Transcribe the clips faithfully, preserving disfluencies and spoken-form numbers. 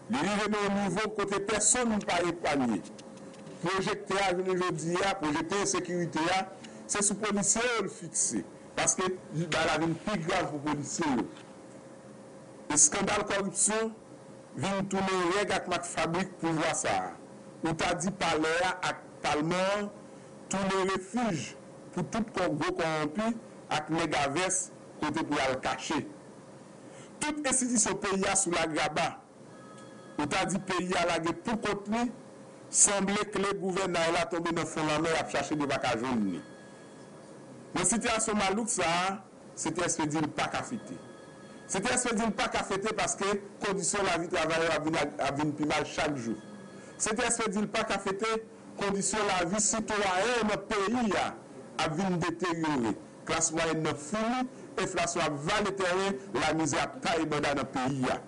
Li rive nan yon nivo kote pèsonn pa epanye. Pwojektè a, jounen jodi a, pwojektè ensekirite a, se sou polisye yo l fikse. Paske bagay la vin pi grav pou polisye yo. Eskandal kòripsyon vin tounen règ ak mak fabrik pouvwa sa a. Ou ta di palè a ak palman an tounen refij pou tout kò- gwo kòwonpi ak nèg a vès kote pou y al kache. Tout enstitisyon peyi a sou lagraba. Ou ta di peyi a lage pou kont li, sanble kle gouvènay la tonbe nan fon lanmè, y ap chache l, yo pa ka jwenn li. Nan sitiyasyon malouk sa a, C T S P di l pa ka fete. C T S P di l pa ka fete paske kondisyon lavi travayè yo ap vin, ap vin pi mal chak jou. C T S P di l pa ka fete, kondisyon lavi sitwayen nan peyi a ap vin deteryore. Klas mwayèn nan fini, enflasyon ap vale tèren, lamizè ap taye banda nan peyi a.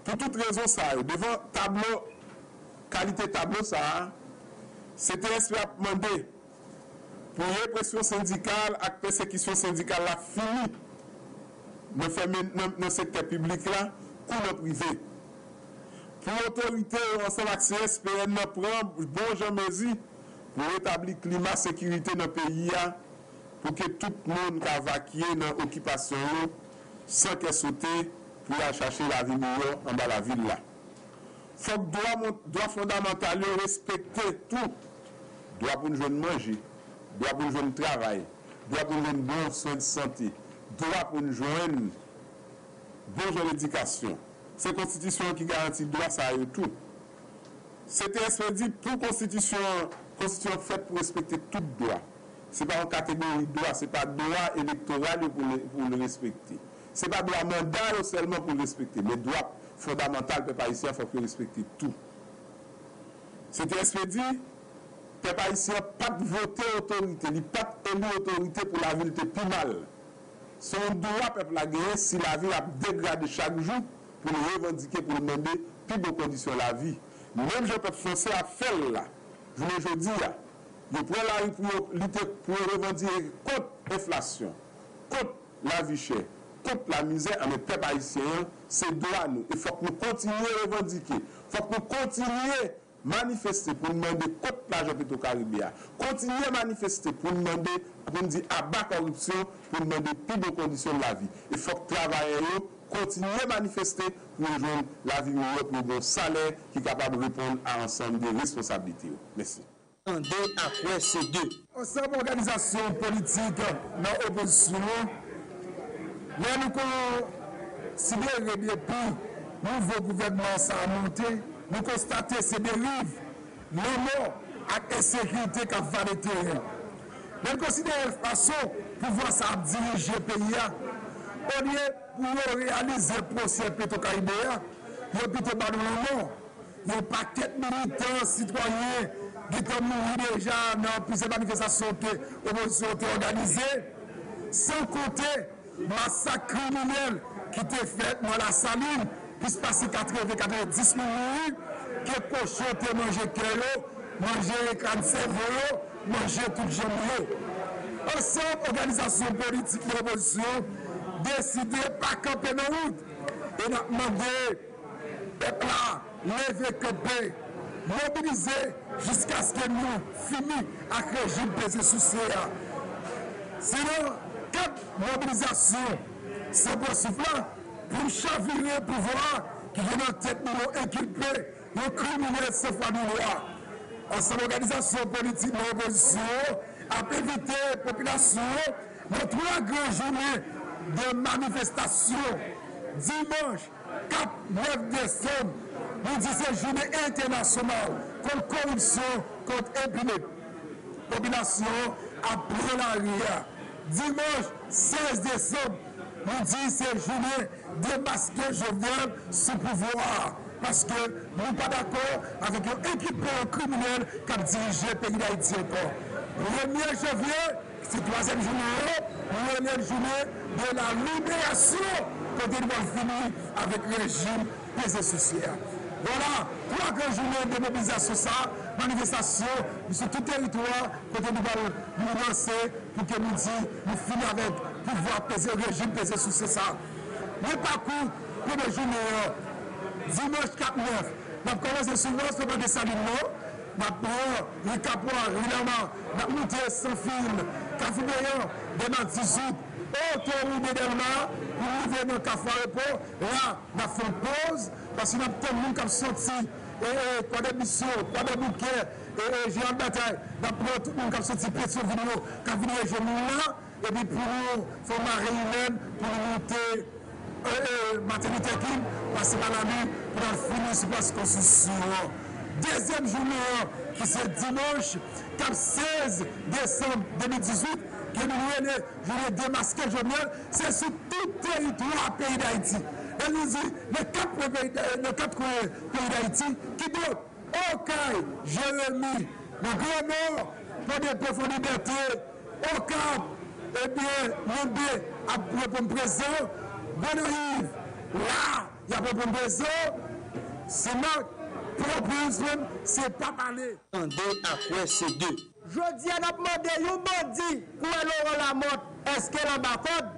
Pou tout rezon sa yo, devan tablo, kalite tablo sa a, C T S P ap mande pou represyon sendikal ak pèsekisyon sendikal la fini nan fèmen nan, nan sektè piblik la kou nan prive. Pou otorite yo ansanm ak C S P N nan pran bon jan mezi pou retabli klima sekirite nan peyi a, pou ke tout moun ka vakye nan okipasyon yo san kè sote pou y al chache lavi miyò anba lavil la. Fòk dwa mon- dwa fondamantal yo respekte tou. Dwa pou n jwenn manje, dwa pou n jwenn travay, dwa pou n jwenn bon swen de sante, dwa pou n jwenn bon jan ledikasyon. Se konstitisyon an ki garanti dwa sa yo tou. C T S P di pou konstitisyon an, konstitisyon an fèt pou respekte tout dwa. Se pa yon kategori dwa, se pa dwa elektoral yo pou l, pou l respekte. Se pa dwa manda yo sèlman pou l respekte, men dwa fondamantal pèp ayisyen an fòk yo respekte tou. C T S P di, pèp ayisyen an pa t vote otorite, li pa t eli otorite pou lavi l te pi mal. Se yon dwa pèp la genyen si lavi l ap degrade chak jou pou l revandike, pou l mande pi bon kondisyon lavi. Menm jan pèp fransè ap fè l la, jounen jodi a, yo pran lari pou yo lite, pou yo revandike kont enflasyon, kont lavi chè, kont lamizè, anben pèp ayisyen an, se dwa nou. E fòk nou kontinye revandike, fòk nou kontinye manifeste pou n mande kont lajan Petwokaribe a. Kontinye manifeste pou n mande, pou n di aba kòripsyon, pou n mande pi bon kondisyon de lavi. E fòk travayè yo kontinye manifeste pou yo jwenn lavi miyò, pou yo gen yon salè ki kapab reponn a ansanm de responsablite yo. Mèsi. Tande ak wè se de. Ansanm òganizasyon politik nan opozisyon an, lè nou konsidere depi nouvo gouvènman sa a monte, nou konstate se deriv, lanmò ak ensekirite k ap vale teren. Lè n konsidere fason pouvwa sa a ap dirije peyi a, olye pou yo reyalize pwosè Petwokaribe a, yo pito ba nou lanmò. Yon pakèt militan, sitwayen gentan mouri deja nan plizyè manifestasyon ke opozisyon an te òganize, san konte masak kriminèl ki te fèt nan Lasalin, plis pase katreven, katrevenndis moun mouri, ke kochon te manje kè yo, manje kràn sèvo yo, manje tout janm yo. Ansanm òganizasyon politik nan opozisyon deside pa kanpe nan wout e n ap mande pèp la leve kanpe, mobilize jiskaske nou fini ak rejim peze souse a. Se nan kad mobilizasyon san pran souf la pou n chavire pouvwa ki gen nan tèt nou yon enkilpe, yon kriminèl san fwa ni lwa. Ansanm òganizasyon politik nan opozisyon ap envite popilasyon an nan twa gran jounen de manifestasyon dimanch kat, nèf desanm, nou di se jounen entènasyonal kont koripsyon, kont enpinite. Popilasyon an ap pran lari a. Dimanch sèz desanm, nou di se jounen demaske Jovenel sou pouvwa a, paske nou pa dakò avèk yon ekip kriminèl k ap dirije peyi Dayiti ankò. Premye janvye, se twazyèm jounen an, nou rele l jounen de la liberasyon, kote nou pral fini avèk rejim peze souse a. Vwala, twa gran jounen de mobilizasyon sa, manifestasyon sou tout teritwa, kote nou pral nou lanse pou ke nou di nou fini avèk pouvwa peze, rejim peze souse sa. Men pakou premye jounen an, Dimanch kat nèf, n ap kòmanse sou Wòs, nou pa Desalin non. N ap pran ri Kapwa, ri Lama, n ap moute Sanfil, Kafou Beyan, dèyè dizwit, otowout de Dèlma, pou rive nan Kafou Aewopò. La, n ap fè yon poz, paske n ap tann moun k ap soti, e, e, Kwadèbisyon, Kwadèboukè, e, e, Jeran Batay. N ap pran tout moun k ap soti Petyonvil yo, k ap vin rejwenn nou la. Epi pou nou fè yon mareyinèn, pou nou moute, e, e, Martin Luther King, pase pa Lali, pou n al fini sou Plas Konstitisyon an. Dezyèm jounen an, ki se dimanch, k ap sèz desanm de mil dizwit, ke nou rele jounen demaske Jovenel, se sou tout teritwa peyi Dayiti. E nou di, nan kat kwen peyi, nan kat kwen peyi Dayiti, kidonk, Okay, Jeremi, nan Gran Nò, Pòdepè, Fòlibète, Okap, ebyen, Lenbe ap reponn prezan, Gonayiv, la, y ap reponn prezan, Senmak, Pòtoprens menm, se pa pale. Tande ak wè se de. Jodi a, n ap mande yon bandi koulè Laurent Lamothe, èske l anba kòd?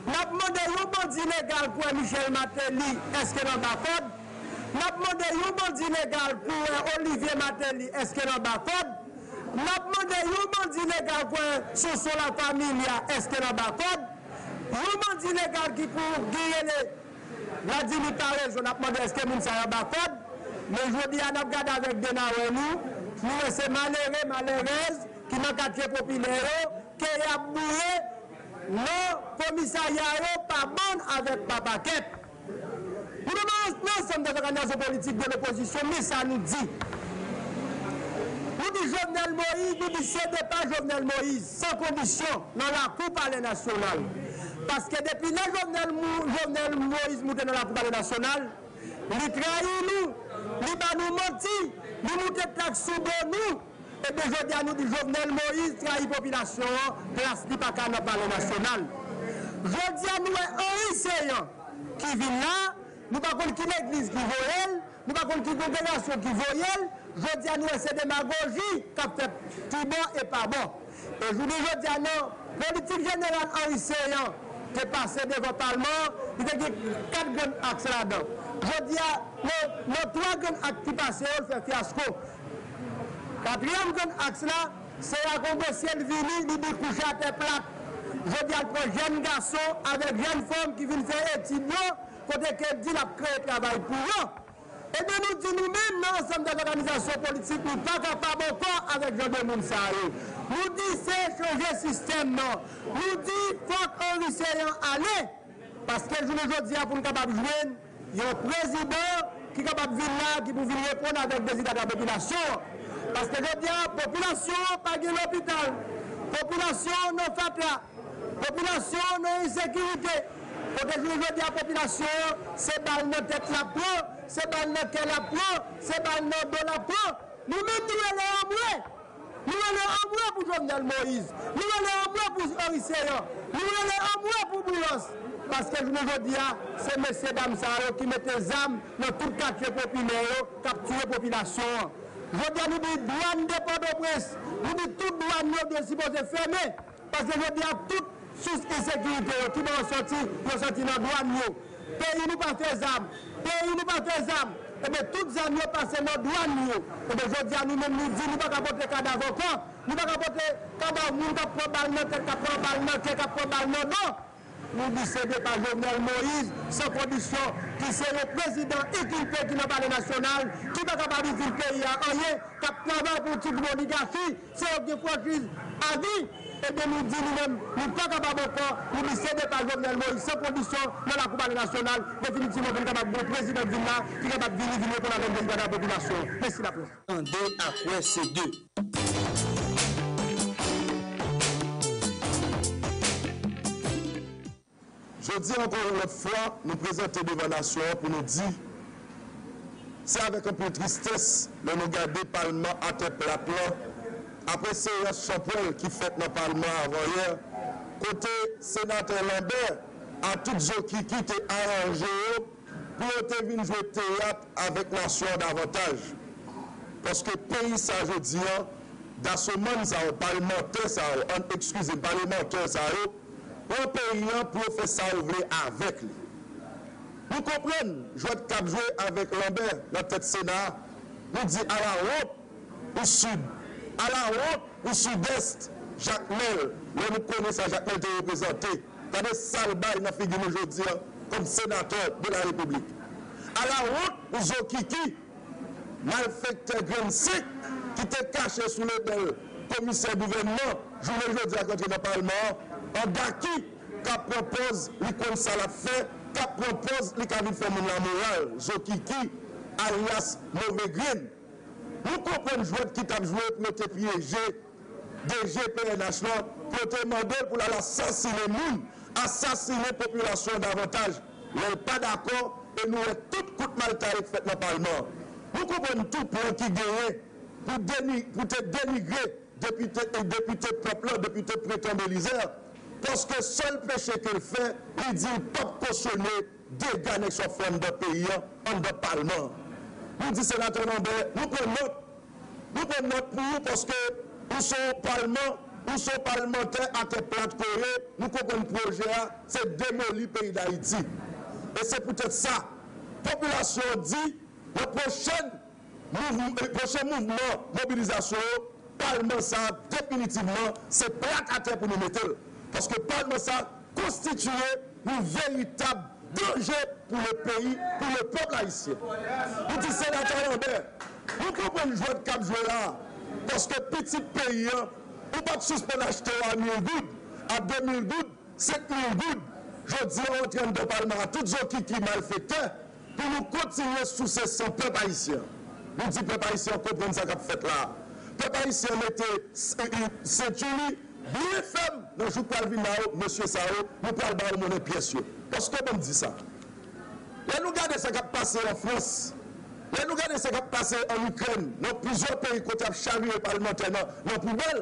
N ap mande yon bandi legal koulè Michel Martelly, èske l anba kòd? N ap mande yon bandi legal koulè Olivier Martelly, èske l anba kòd? N ap mande yon bandi legal koulè Sonson La Familia, èske l anba kòd? Yon bandi legal ki pou, ki rele Vladimir Paraison, n ap mande èske moun sa yo anba kòd? Men jodi a, n ap gade avèk de nawè nou, nou wè se malere, malerèz ki nan katye popilè yo, ke y ap boure nan komisarya yo pa bann avèk pa pakèt. Nou menm nan, nan ansanm dè òganizasyon politik de lopozisyon, men sa nou di. Nou di Jovenel Moïse, nou di se depa Jovenel Moïse, san kondisyon, nan lakou Palè Nasyonal. Paske depi lè Jovenel, Mo- Jovenel Moïse moute nan lakou Palè Nasyonal, li trayi nou, li ba nou manti, li moute tak sou do nou. Ebyen, jodi a nou di Jovenel Moïse trayi popilasyon an, plas li pa ka nan Palè Nasyonal. Jodi a nou wè Henri Céant ki vin la, nou pa konn ki legliz ki voye l, nou pa konn ki kongregasyon ki voye l, jodi a nou wè se demagoji k ap fèt tibò e pabò. E jounen jodi a nan politik jeneral Henri Céant te pase devan palman an, li te gen kat grenn aks ladan. Jodi a, nan, nan twa grenn aks ki pase yo, l fè fyasko. Katriyèm grenn aks la, se Lakongo, si l vini, li di kouche atè plat. Jodi a, l pran jèn gason avèk jèn fanm ki vin fè etid yo, kote ke l di l ap kreye travay pou yo. Ebyen, nou di nou menm, nan ansanm dè òganizasyon politik, nou pa kapab ankò avèk jan de moun sa yo. Nou di se chanje sistèm nan. Nou di fòk Henri Céant ale. Paske jounen jodi a, pou n kapab jwenn yon prezidan ki kapab vin la, ki pou vin reponn avèk dezi dada popilasyon an. Paske jodi a, popilasyon an pa gen lopital. Popilasyon an nan fatra. Popilasyon an nan ensekirite. Kote jounen jodi a, popilasyon an, se bal nan tèt l ap pran, se bal nan kè l ap pran, se bal nan do l ap pran. Nou menm, nou rele anmwe. Nou rele anmwe pou Jovenel Moïse. Nou rele anmwe pou Henri Céant. Nou rele anmwe pou Boulos. Paske jounen jodi a, se mesye dam sa yo ki mete zam nan tout katye popilè yo, k ap tiye popilasyon an. Jodi a, nou di dwàn de Pòtoprens, nou di tout dwàn yo dwe sipoze fèmen. Paske jodi a, tout sous ensekirite yo, ki bò yo sòti? Yo sòti nan dwàn yo. Peyi nou pa fè zam. Peyi nou pa fè zam. Ebyen, tout zam yo pase nan dwàn yo. Ebyen, jodi a, nou menm, nou di nou pa ka pote kadav ankò. Nou pa ka pote kadav moun k ap pran bal nan tèt, k ap pran bal nan kè, k ap pran bal nan do. Nou di se depa Jovenel Moïse, san kondisyon, ki se yon prezidan ekilpe ki nan Palè Nasyonal, ki pa kapab itil peyi a anyen, k ap travay pou ti gwoup oligachi, se yo ki gen franchiz a vi. Ebyen, nou di nou menm, nou pa kapab ankò, nou di se depa Jovenel Moïse, san kondisyon, nan lakou Palè Nasyonal, definitivman pou n kapab gen yon prezidan k vin la, ki kapab vini, vin reponn avèk dezi dada popilasyon. Mèsi laprès. Tande ak wè se de. Jodi a, ankò yon lòt fwa, nou prezante devan nasyon an pou nou di, se avèk anpil tristès lè nou gade palman atè plat lan, apre seyans chanpwèl ki fèt nan palman an avan yè, kote senatè Lambert a tout zo kiki te aranje yo pou yo te vin jwe teyat avèk nasyon an davantaj. Paske peyi sa jodi a, dasomann sa yo, palmantè sa yo, ann, eskize m, palemantè sa yo, pran peyi a pou yo fè sa yo vle avèk li. Nou konprann jwèt k ap jwe avèk Lanbè nan tèt Sena a. Nou di alawont pou Sid, alawont pou Sidès. Jakmèl, lè nou konnen sa Jakmèl te reprezante, gade sa l bay nan figi nou jodi a kòm senatè de la Repiblik. Alawont pou Zokiki, malfektè grenn senk ki te kache sou lebèl komisè gouvènman, jounen jodi a k antre nan palman an, an gaki, k ap pran pòz li konn sa l ap fè, k ap pran pòz li ka vin fè moun lamoral, Zokiki, alyas Move Grenn. Nou konprann jwèt ki t ap jwe pou yo te pyeje D G P N H lan, pou yo te mande l pou l al asasinen moun, asasinen popilasyon an davantaj. Lè l pa dakò, e nou wè tout kout maltare k fèt nan palman an. Nou konprann tou plan ki genyen pou deni-, pou te denigre depite, depite pèp lan, depite Preton Belizaire, paske sèl peche ke l fè, li di l p ap kosyone dega nèg sa ap fè anndan peyi an, anndan palman an. Nou di senatè Lanbè, nou pran nòt, nou pran nòt pou ou paske ou se yon palman, ou se yon palmantè atè plat ke w ye, nou konprann pwojè a, se demoli peyi Dayiti. E se poutèt sa, popilasyon an di, nan pwochèn mouvm-, pwochen mouvman mobilizasyon yo, palman sa a, definitivman, se plat atè pou nou mete l. Paske palman sa a konstitiye yon veritab danje pou le peyi, pou le pèp ayisyen. Nou di senatè Lanbè, nou konprann jwèt k ap jwe la a, paske pitit peyi an, ou p ap sispann achte w a mil goud, a de mil goud, senk mil goud, jodi a w antre anndan palman a tout zokiki malfektè pou nou kontinye souse san pèp ayisyen an. Nou di pèp ayisyen an konprann sa k ap fèt la a. Pèp ayisyen an mete s-, e, e, senti li byen fèm nan jou k pral vin la yo, mesye sa yo, nou pral ba yo monnen pyès yo. Paske ban m di sa. Lè nou gade sa k ap pase an Frans, lè nou gade sa k ap pase an Ikrèn, nan plizyè peyi kote y ap chavire palmantè nan, nan poubèl,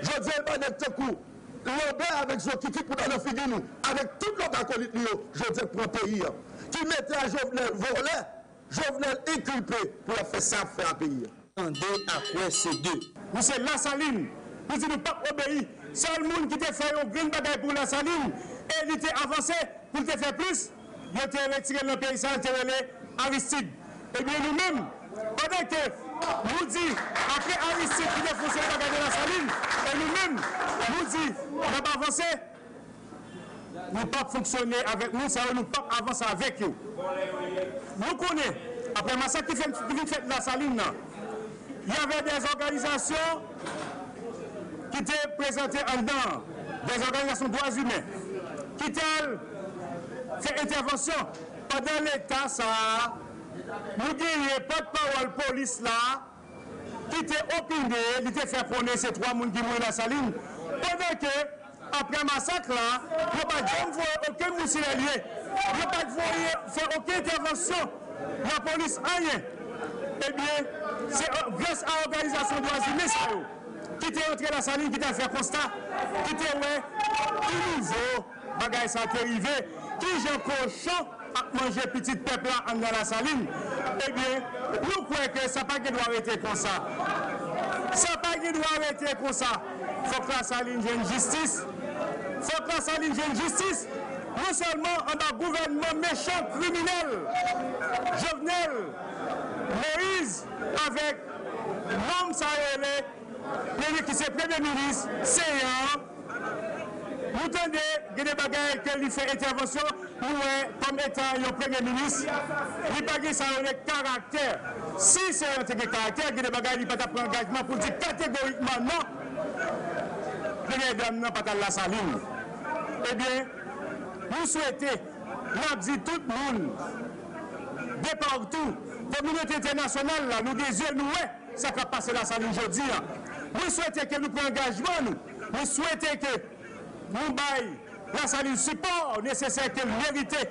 jodi a, e pa nèg tankou Lanbè avèk Zokiki pou ta nan figi nou, avèk tout lòt akolit li yo, jodi a k pran peyi a, ki mete a Jovenel vòlè, Jovenel enkilpe pou l ap fè sa ap fè a peyi a. Tande a kwè se de. Nou se Lasalin. Nou di nou p ap obeyi. Sèl moun ki te fè yon grenn bagay pou Lasalin, e li te avanse pou l te fè plis, yo te retire l nan peyi sa a, yo te rele Aristide. Ebyen, nou menm, pandan ke nou di, apre Aristide ki te fè yon seri bagay nan Lasalin, e nou menm, nou di, n ap avanse, nou p ap fonksyone avèk moun sa yo, nou p ap avanse avèk yo. Nou konnen, apre masak ki fè, ki vin fèt Lasalin nan, y avè dè òganizasyon ki te prezante anndan, dè òganizasyon dwa imen, ki t al fè entèvansyon pandan leta sa a, nou genyen pòtpawòl polis la ki te opine, li te fè konnen se twa moun ki mouri Lasalin, pandan ke, apre masak la, yo pa t janm voye okenn moun sirèl ye, yo pa t voye fè okenn entèvansyon, lapolis, anyen. Ebyen, se, e, gras a òganizasyon dwa imen sa yo ki te rantre Lasalin, ki te al fè konsta, ki te wè ki nivo bagay sa te rive, kijan kochon ap manje pitit pèp la anndan Lasalin. Ebyen, nou kwè ke sa pa gen dwa rete konsa. Sa pa gen dwa rete konsa. Fòk Lasalin jwenn jistis. Fòk Lasalin jwenn jistis. Non sèlman anba gouvènman mechan, kriminèl Jovenel Moïse avèk nonm sa yo rele premye, ki se premye minis Senyè an, nou tande gen de bagay ke li fè entèvansyon, nou wè kòm etan yon premye minis, li pa gen sa yo rele karaktè. Si Senyè an te gen karaktè, gen de bagay li pa t ap pran angajman pou l di kategorikman non, premyè dam nan pa t al Lasalin. Ebyen, nou swete, n ap di tout moun, de partou, kominote entènasyonal la, nou gen zye, nou wè sa k ap pase Lasalin jodi a. Nou swete ke nou pran angajman nou. Nou swete ke nou bay Lasalin sipò nesesè ke l merite.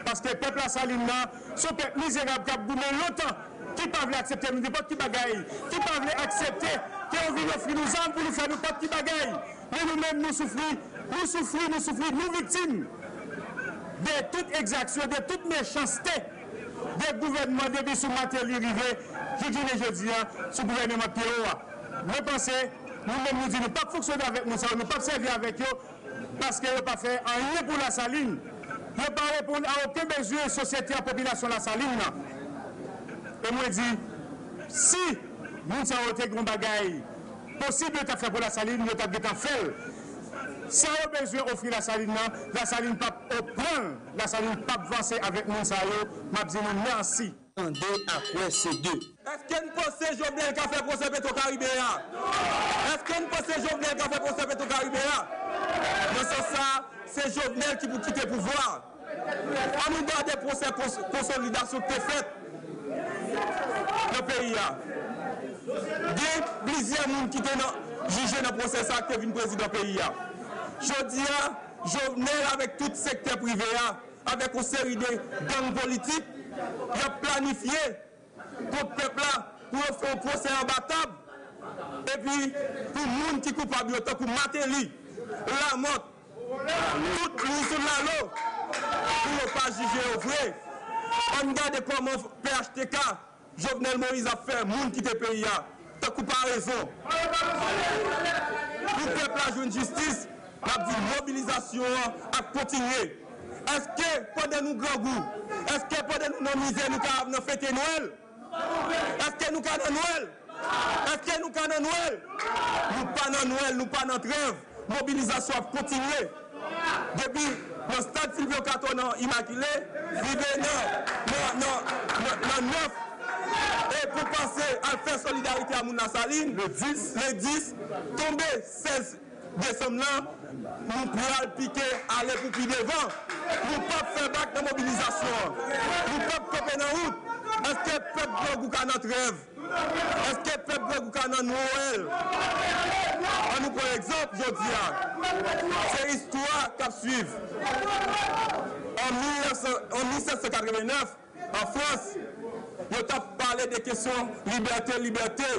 Paske pèp Lasalin nan, se yon pèp mizerab k ap goumen lontan, ki pa vle aksepte nou nenpòt ki bagay, ki pa vle aksepte ke yo vin ofri nou zam pou nou fè nenpòt ki bagay. Men nou menm, nou soufri, nou soufri, nou soufri, nou viktim de tout egzaksyon, de tout mechanste de gouvènman depi sou Martelly rive jis jounen jodi a sou gouvènman Pierrot a. Mwen panse, nou menm nou di nou p ap fonksyone avèk moun sa yo, nou p ap sèvi avèk yo, paske yo pa fè anyen pou Lasalin. Yo pa reponn a okenn bezwen sosyete a, popilasyon Lasalin nan. E mwen di, si moun sa yo te gen yon bagay posib yo t ap fè pou Lasalin, yo t ap gentan fè l. Sa yo bezwen ofri Lasalin nan, Lasalin p ap pran l, Lasalin p ap vanse avèk moun sa yo. M ap di nou mèsi. Tande ak wè se de. Èske n panse Jovenel ka fè pwosè Petro Karibe a? Èske n panse Jovenel ka fè pwosè Petro Karibe a? Nan sans sa, se Jovenel ki pou kite pouvwa a. Ann nou gade pwosè kons- konsolidasyon ki te fèt nan peyi a. Gen plizyè moun ki te nan jije nan pwosè sa a ki te vin prezidan peyi a. Jodi a, Jovenel avèk tout sektè prive a, avèk yon seri de gang politik, y ap planifye kont pèp la pou yo fè yon pwosè anba tab, epi pou moun ki koupab yo, tankou Martelly, Lamothe, tout moun sou lalo, pou yo pa jije yo vre. Ann gade kòman P H T K, Jovenel Moïse ap fè moun kite peyi a, tankou parezon. Pou pèp la jwenn jistis, n ap di mobilizasyon an ap kontinye. Èske pandan nou grangou, èske pandan nou nan mizè, nou ka ap nan fete Nwèl? Èske nou ka nan Nwèl? Èske nou ka nan Nwèl? Nou pa nan Nwèl, nou pa nan trèv. Mobilizasyon ap kontinye. Depi nan stad Silvio Cator nan Imakile, rive nan, nan, nan, nan, nan nèf, e pou pase al fè solidarite a moun Lasalin, le dis, le dis, tonbe sèz desanm nan, nou pral pike ale pou pi devan. Nou p ap fè bak nan mobilizasyon an. Nou p ap kanpe nan wout. Èske pèp grangou ka nan trèv? Èske pèp grangou ka nan Nwèl? Ann nou pran egzanp jodi a. Se istwa k ap swiv. An mil nèf san, an mil sèt san katreven nèf, an Frans, yo t ap pale de kesyon libète, libète.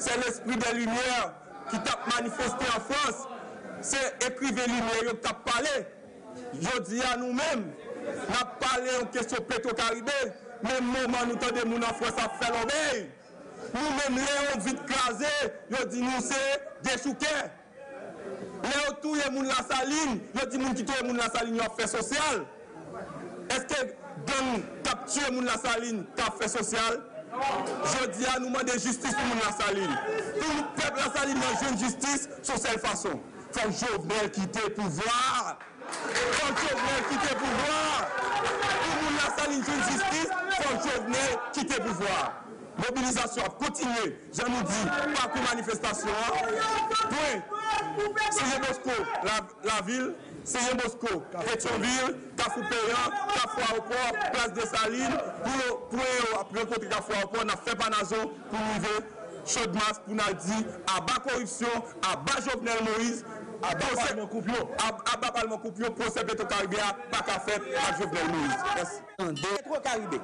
Se l'esprit des Lumières ki t ap manifeste an Frans. Se ekriven limyè yo k t ap pale. Jodi a, nou menm, n ap pale yon kesyon Petro Karibe, menm moman nou tande moun an Frans ap fè lòbèy. Nou menm, lè yon vit kraze, yo di nou se dechoukè. Lè yo touye moun Lasalin, yo di moun ki touye moun Lasalin yo ap fè sosyal. Èske gang k ap tiye moun Lasalin ka fè sosyal? Jodi a, nou mande jistis pou moun Lasalin. Pou pèp Lasalin nan jwenn jistis, se yon sèl fason. Fòk Jovenel kite pouvwa a. Fòk Jovenel kite pouvwa a. Pou moun Lasalin jwenn jistis, fòk Jovenel kite pouvwa a. Mobilizasyon ap kontinye, jan nou di, pakou manifestasyon an. Pwen, se Yen Bosko, la, lavil, se Yen Bosko, Petyonvil, Kafou Peyan, Kafou Ayewopò, Plas Desalin, pou yo, pwen yo ap rankontre Kafou Ayewopò, n ap fè pa Nazon pou n rive Chodmas pou n al di aba koripsyon, aba Jovenel Moïse, aba pwosè, palman koupyon, ab- aba palman koupyon, pwosè Petro Karibe a pa ka fèt ak Jovenel Moïse. Mèsi. Tande. Petro Karibe.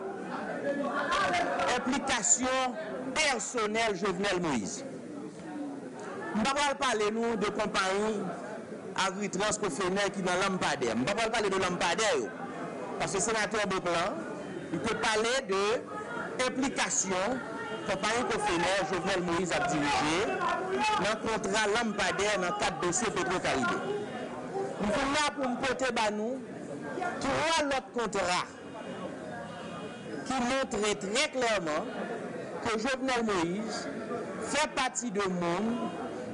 Enplikasyon pèsonèl Jovenel Moïse. M pa pral pale nou de konpayi Agritrans Cofenner ki nan lanmpadè. M pa pral pale de lanmpadè yo. Paske senatè Beauplan, li te pale de enplikasyon konpayi Cofenner Jovenel Moïse ap dirije nan kontra lanmpadè nan kad dosye Petro Karibe. M vin la pou m pote ba nou twa lòt kontra ki montre trè klèman ke Jovenel Moïse fè pati de moun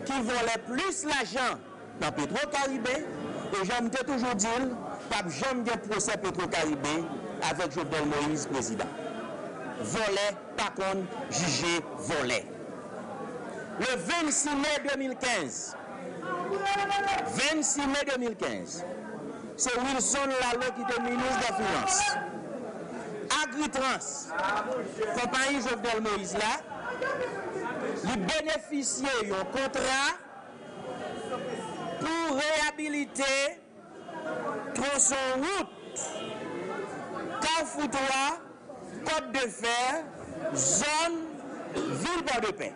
ki vòlè plis lajan nan Petro Karibe, e jan m te toujou di l, p ap janm gen pwosè Petro Karibe avèk Jovenel Moïse prezidan. Vòlè pa konn jije vòlè. Le vennsis me de mil kenz, vennsis me de mil kenz, se Wilson Laleau ki te minis dè finans. Agritrans, konpayi Jovenel Moïse la, li benefisye yon kontra pou reyabilite tronson wout Kafou twa, Kòt de Fè, zòn vil Pòdepè.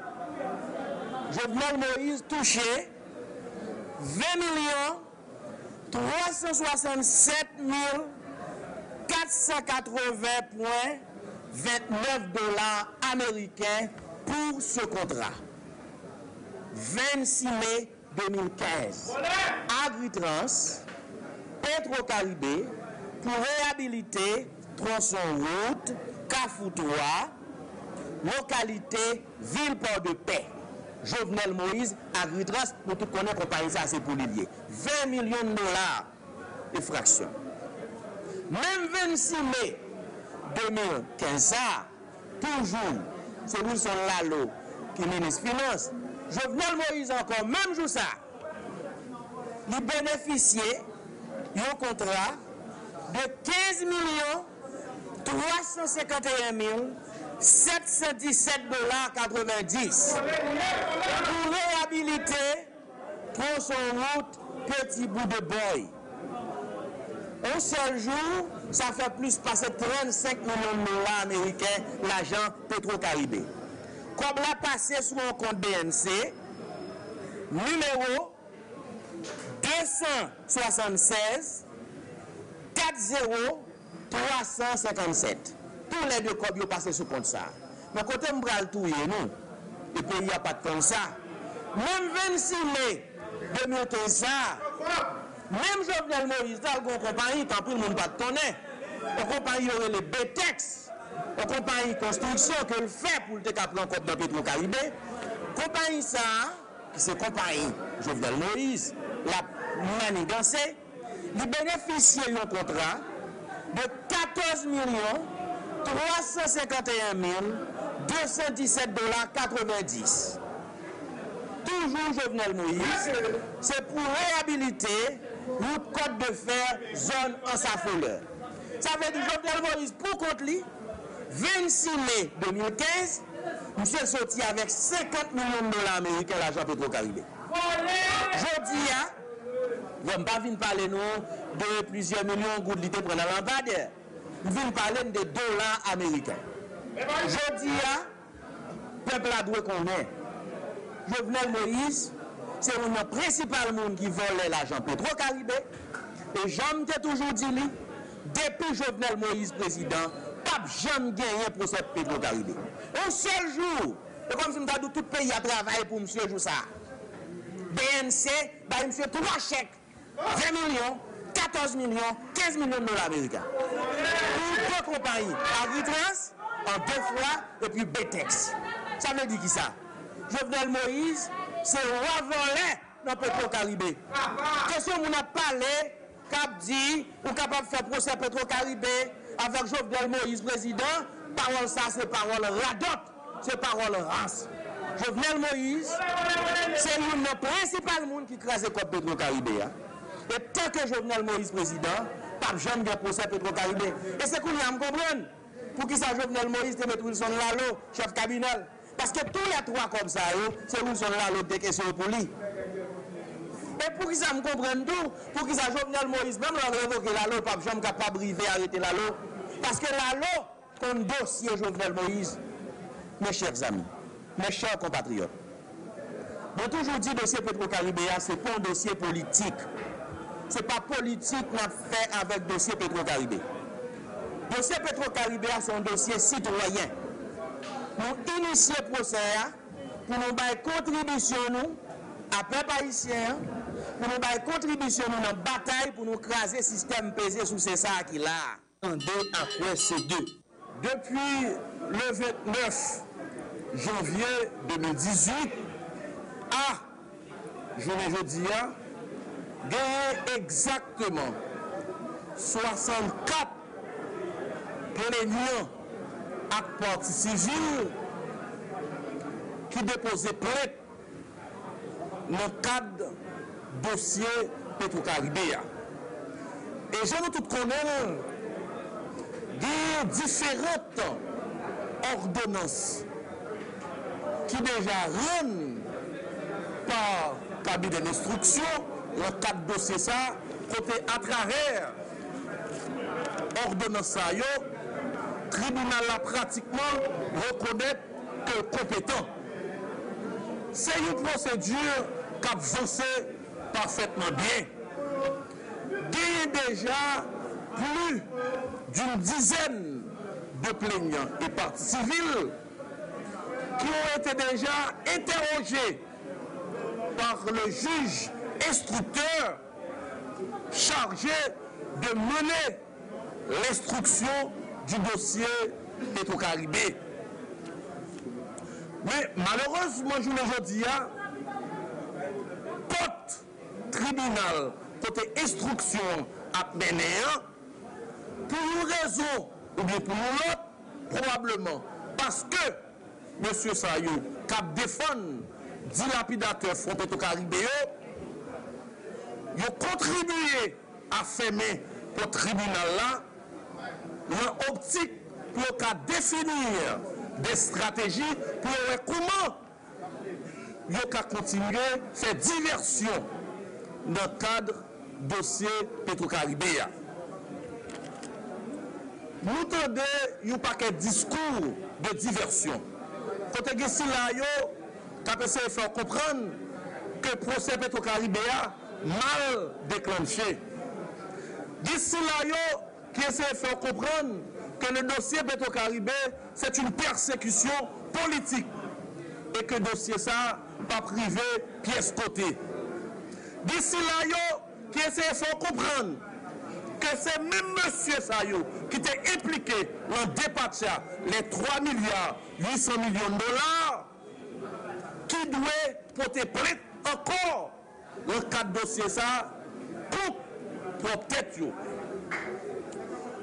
Jovenel Moïse touche ven milyon twa san swasannsèt mil kat san katreven pwen vennèf dola ameriken pou se kontra. Vennsis me de mil kenz, Agritrans, Petro Caribe, Pou reyabilite twonson wout Kafou twa, lokalite Vil Pòdepè. Jovenel Moïse, Agritrans, nou tout konnen konpayi sa se pou li l ye. Ven milyon dola e fraksyon. Menm vennsis me de mil kenz sa, toujou, se Wilson Lalo ki minis finans. Jovenel Moïse ankò, menm jou sa, li benefisye yon kontra de kenz milyon twa san senkanteyen mil sèt san disèt dola katrevendis pou reyabilite twonson wout Petit Bout de Boy. Yon sèl jou, sa fè plis pase trannsenk milyon dola ameriken lajan Petro Caribe. Kòb la pase sou yon kont B N C, nimewo de san swasannsèz kat zewo twa san senkannsèt. Toulède kòb yo pase sou kont sa a. Men kote m pral touye nou, e peyi a pa t konn sa. Menm vennsis me de mil kenz sa a, menm Jovenel Moïse t al gen yon konpayi, tanpri l moun pa t konnen, yon konpayi yo rele Betex, yon konpayi konstriksyon ke l fè pou l te ka pran kòb nan Petro Caribe. Konpayi sa a, ki se konpayi Jovenel Moïse, l ap maniganse, li benefisye yon kontra de katòz milyon twa san senkanteyen mil de san disèt dola katrevendis. Toujou Jovenel Moïse, se pou reyabilite wout Kòt de Fè, zòn Ansa Folè. Sa vle di Jovenel Moïse pou kont li, vennsis me de mil kenz, misye soti avèk senkant milyon dola ameriken lajan Petro Caribe. Jodi a, bon, m pa vin pale nou de plizyè milyon goud li te pran nan lanpadè. M vin pale n de dola ameriken. Jodi a, pèp la dwe konnen Jovenel Moïse se youn nan prensipal moun ki vòlè lajan Petro Caribe. E jan m te toujou di li, depi Jovenel Moïse prezidan, p ap janm genyen pwosè Petro Caribe. Yon sèl jou, se kòmsi m ta di w tout peyi a travay pou misye jou sa a. B N C bay misye twa chèk, ven milyon, katòz milyon, kenz milyon dola ameriken. Pou de konpayi, Agritrans, an de fwa, epi Betex. Sa vle di kisa? Jovenel Moïse se wa vòlè nan Petro Caribe. Kesyon moun ap pale, k ap di ou kapab fè pwosè Petro Caribe avèk Jovenel Moïse prezidan, pawòl sa se pawòl radòt, se pawòl rans. Jovenel Moïse se youn nan prensipal moun ki kraze kòb Petro Caribe a. E tanke Jovenel Moïse prezidan, p ap janm gen pwosè Petro Caribe. E se kounye a m konprann poukisa Jovenel Moïse te met Wilson Lalo chèf kabinè l. Paske toulètwa kòb sa yo, se Wilson Lalo ki te kese yo pou li. E poukisa m konprann tou, poukisa Jovenel Moïse, menm lè l revoke Lalo, l p ap janm kapab rive arete Lalo? Paske Lalo konn dosye Jovenel Moïse. Mes chers amis, mes chers compatriotes, mwen toujou di dosye Petro Caribe a, se pa yon dosye politik. Se pa politik n ap fè avèk dosye Petro Caribe. Dosye Petro Caribe a se yon dosye sitwayen. Nou inisye pwosè a pou nou bay kontribisyon nou a pèp ayisyen an, pou nou bay kontribisyon nou nan batay pou nou kraze sistèm peze souse sa a ki la a. Tande a kwè se de. Depi le vennèf janvye de mil dizuit a jounen jodi a, genyen egzakteman swasannkat plenyan ak pati sivil ki depoze plent nan kad dosye Petro Caribe a. E jan nou tout konnen l, gen diferan òdonans ki deja rann pa kabinè lenstriksyon nan kad dosye sa, kote atravè òdonans sa yo, tribinal la pratikman rekonèt ke l konpetan. Se yon pwosedi k ap vanse pafètman byen. Genyen deja plis d'une dizaine de plaignants et parties civiles qui ont été déjà interrogés par le juge instructeur chargé de mener l'instruction du dossier Petro-Caribe. Men malerezman, jounen jodi a, pòt tribinal kote enstriksyon an ap mennen an, pou yon rezon oubyen pou yon lòt, pwobableman paske mesye sa yo k ap defann dilapidatè Fon Petro Karibe yo, yo kontribye a fèmen pòt tribinal la nan optik pou yo ka defini de estrateji pou yo wè kouman yo ka kontinye fè divèsyon nan kad dosye Petro Karibe a. Nou tande yon pakèt diskou de divèsyon, kote gen sila yo k ap eseye fè w konprann ke pwosè Petro Karibe a mal deklanche. Gen sila yo ki eseye fè w konprann ke le dossier Petro Caribe, c'est une persécution politique e ke dosye sa a p ap rive pyès kote. Gen sila yo ki eseye fè w konprann ke se menm mesye sa yo ki te enplike nan depatcha les trois milliards huit cent millions de dollars ki dwe pote plent ankò nan kad dosye sa a kont pwòp tèt yo.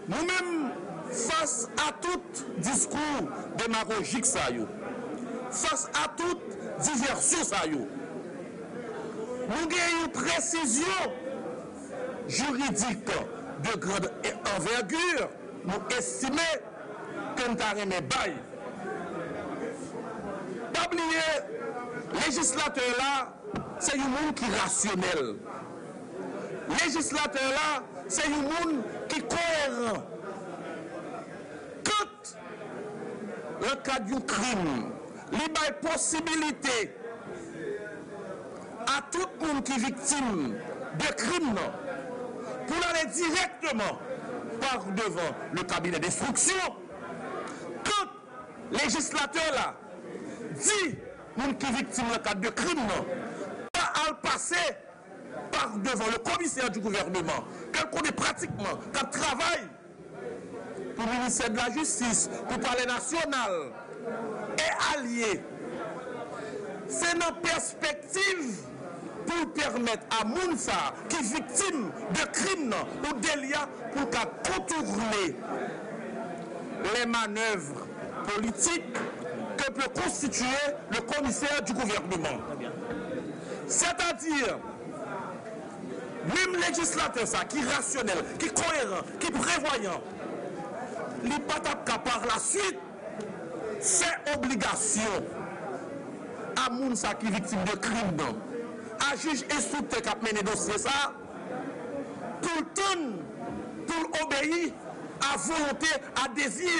Nou menm, fas a tout diskou demagojik sa yo, fas a tout divèsyon sa yo, nou gen yon presizyon jiridik de grande envergure nou estime ke n ta renmen bay. Pa bliye, lejislatè la se yon moun ki rasyonèl. Lejislatè la se yon moun ki koeran. Kant nan kad yon krim, li bay posibilite a tout moun ki viktim de krim nan pou l ale dirèkteman par devan le cabinet d'instruction. Kant lejislatè la di moun ki viktim nan kad de krim nan pa al pase par devan le commissaire du gouvernement, ke l konnen pratikman k ap travay pou ministè de la jistis, pou palè nasyonal e alye. Se nan pèspektiv pou l pèmèt a moun sa a ki viktim de krim nan ou deli a pou l ka kontourne les manœuvres politiques que peut constituer le commissaire du gouvernement. C'est-à-dire, menm lejislatè sa ki rasyonèl, ki koeran, ki prevwayan, li pa t ap ka par la suite fè obligasyon a moun sa ki viktim de krim nan, a jij enstriktè k ap mennen dosye sa, pou l tann, pou l obeyi a volonte, a dezi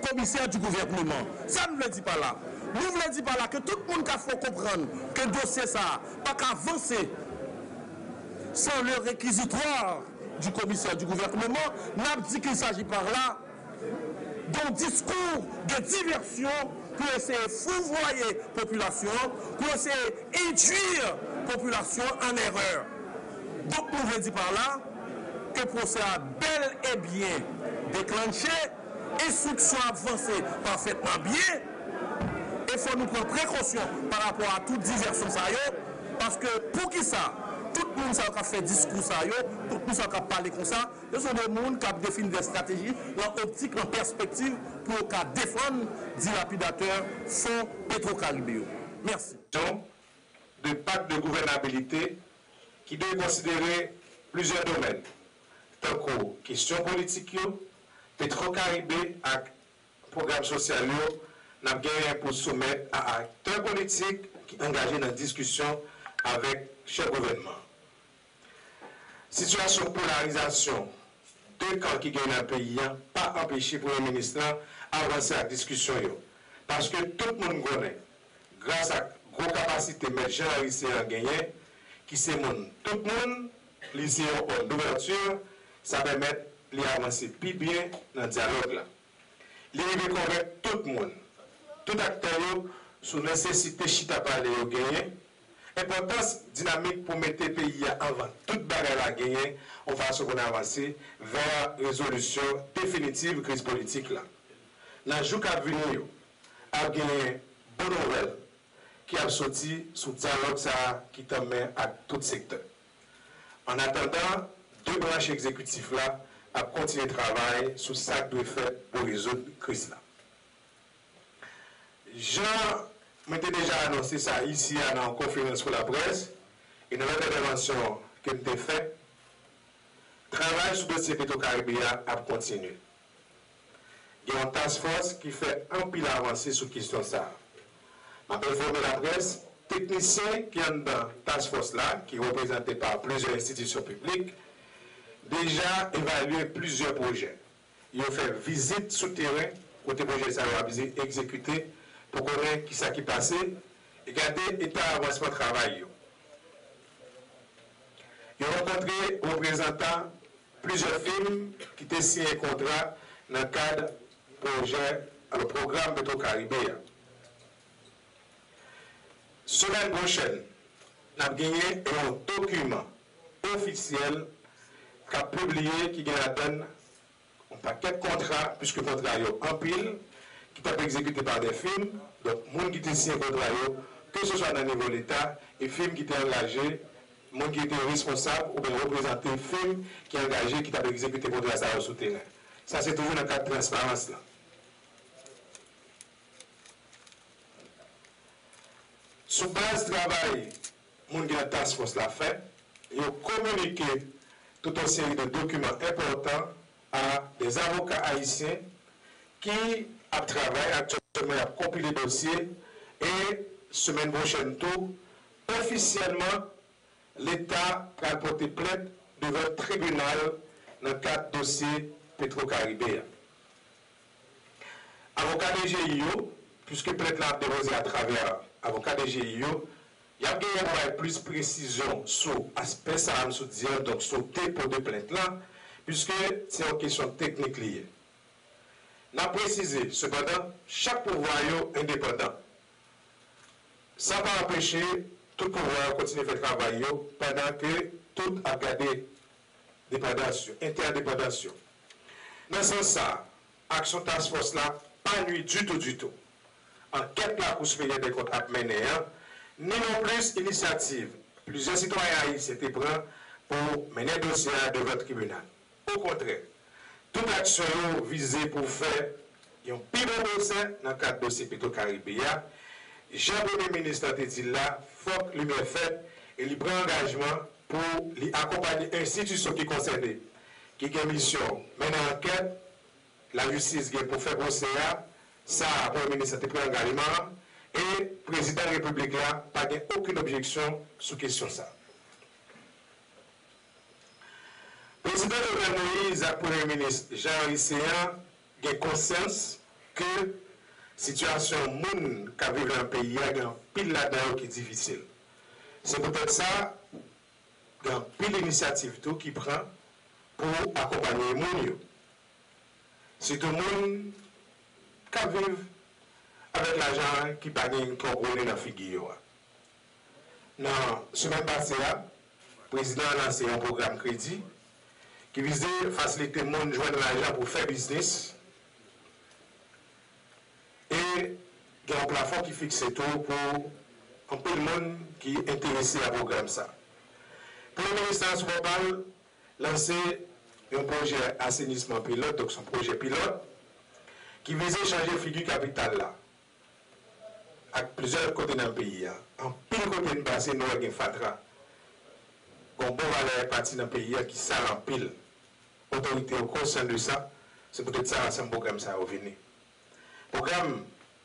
komisè di gouvènman. Sa n vle di pa la? Nou vle di pa la ke tout moun ka fè w konprann ke dosye sa a pa ka vanse sans le réquisitoire du commissaire du gouvernement, n ap di qu'il s'agit par là d'un discours de diversion pou eseye fouvwaye popilasyon an, pou eseye endwi popilasyon an an erè. Donk, nou vle di pa la ke pwosè a bèl e byen deklanche, enstriksyon ap vanse pafètman byen, e fò nou pran prekosyon pa rapò a tout divèsyon sa yo, paske poukisa tout moun sa yo k ap fè diskou sa yo, tout moun sa yo k ap pale konsa, se de moun k ap defini de estrateji nan optik, nan pèspektiv pou yo ka defann dilapidatè fon Petwokaribe yo. Mèsi. De pak de gouvènabilite ki dwe konsidere plizyè domèn, tankou kesyon politik yo, Petwokaribe ak pwogram sosyal yo, n ap genyen pou soumèt a aktè politik ki angaje nan diskisyon avèk chèf gouvènman. Sitiyasyon polarizasyon de kan ki gen nan peyi a pa anpeche premye minis lan avanse ak diskisyon yo, paske tout moun konnen, gras ak gwo kapasite mèt Jean Larisière genyen, ki se moun tout moun, li se yon òm douvèti, sa pèmèt li avanse pi byen nan dyalòg la. Li rive konvenk tout moun, tout aktè yo sou nesesite chita pale yo genyen Enpòtans dinamik pou mete peyi a anvan tout bagay la genyen yon fason pou n avanse vè rezolisyon definitiv kriz politik la. Nan jou k ap vini yo, ap genyen bon nouvèl ki ap soti sou dyalòg sa a ki tanmen ak tout sektè. Annatandan, de branch egzekitif la ap kontinye travay sou sa k dwe fèt pou rezoud kriz la. Jan mwen te deja anonse sa isi a nan yon konferans pou laprès e nan lòt entèvansyon ke m te fè, travay sou dosye Petro Caribe a ap kontinye. Gen yon task force ki fè anpil avanse sou kesyon sa a. M ap enfòme laprès, teknisyen ki anndan task force la, ki reprezante pa plizyè enstitisyon piblik, deja evalye plizyè pwojè. Yo fè vizit sou teren kote pwojè sa yo ap egzekite pou konnen kisa ki pase e gade eta avansman travay yo. Yo rankontre reprezantan plizyè fim ki te siyen kontra nan kad pwojè, alò, pwogram Petro Caribe a. Semèn pwochèn, n ap genyen yon dokiman ofisyèl k ap pibliye ki gen ladann yon pakèt kontra, piske kontra yo anpil, ki t ap egzekite pa de fim. Donk, moun ki te siyen kontra yo, keseswa nan nivo Leta, e fim ki te angaje, moun ki te responsab oubyen reprezante fim ki angaje, ki t ap egzekite kontra sa yo sou teren. Sa se toujou nan kad transparans lan. Sou baz travay moun ki nan task force la fè, yo kominike tout yon seri de dokiman enpòtan a de avoka ayisyen ki ap travay aktyèlman, y ap konpile dosye, e semèn pwochèn tou, ofisyèlman, Leta pral pote plent devan tribinal nan kad dosye Petro Caribe a. Avoka D G I yo, piske plent la ap depoze atravè avoka D G I yo, y ap genyen pou bay plis presizyon sou aspè sa a m sot di an, donk sou depo de plent la, piske se yon kesyon teknik li ye. N ap presize, sepandan, chak pouvwa yo endepandan. Sa pa anpeche tout pouvwa yo kontinye fè travay yo pandan ke tout ap gade depandans yo, entèdepandans yo. Nan sans sa a, aksyon task force la pa nwi ditou, ditou ankèt Lakou Siperyè dè Kont ap mennen an, ni nonplis inisyativ plizyè sitwayen ayisyen te pran pou mennen dosye a devan tribinal. Okontrè, tout aksyon yo vize pou fè yon pi bon pwosè nan kad dosye Petro Caribe a. Jan Premye Minis lan te di l la, fòk limyè fèt, e li pran angajman pou li akonpaye enstitisyon ki konsène, ki gen misyon mennen ankèt, lajistis gen pou fè pwosè a, sa a Premye Minis lan te pran angajman an, e Prezidan Repiblik la pa gen okenn objeksyon sou kesyon sa a. Prezidan Jovenel Moïse ak Premye Minis Jean Henry Céant gen konsyans ke sitiyasyon moun k ap viv nan peyi a gen anpil ladan yo ki difisil. Se poutèt sa, gen anpil inisyativ tou ki pran pou akonpanye moun yo. Sitou moun k ap viv avèk lajan ki pa gen twò gwo nen nan figi yo a. Nan semèn pase a, prezidan an lanse yon pwogram kredi ki vize fasilite moun jwenn lajan pou fè biznis, e gen yon plafon ki fikse tou pou anpil moun ki enterese a pwogram sa. Premye Minis François Bobal lanse yon pwojè asenisman pilòt, donk se yon pwojè pilòt, ki vize chanje figi kapital la ak plizyè lòt kote nan peyi a. Anpil kote n pase, nou wè gen fatra. Gen yon bon valè pati nan peyi a ki sal anpil. Otorite yo konsyan de sa, se poutèt sa ansanm pwogram sa yo vini. Pwogram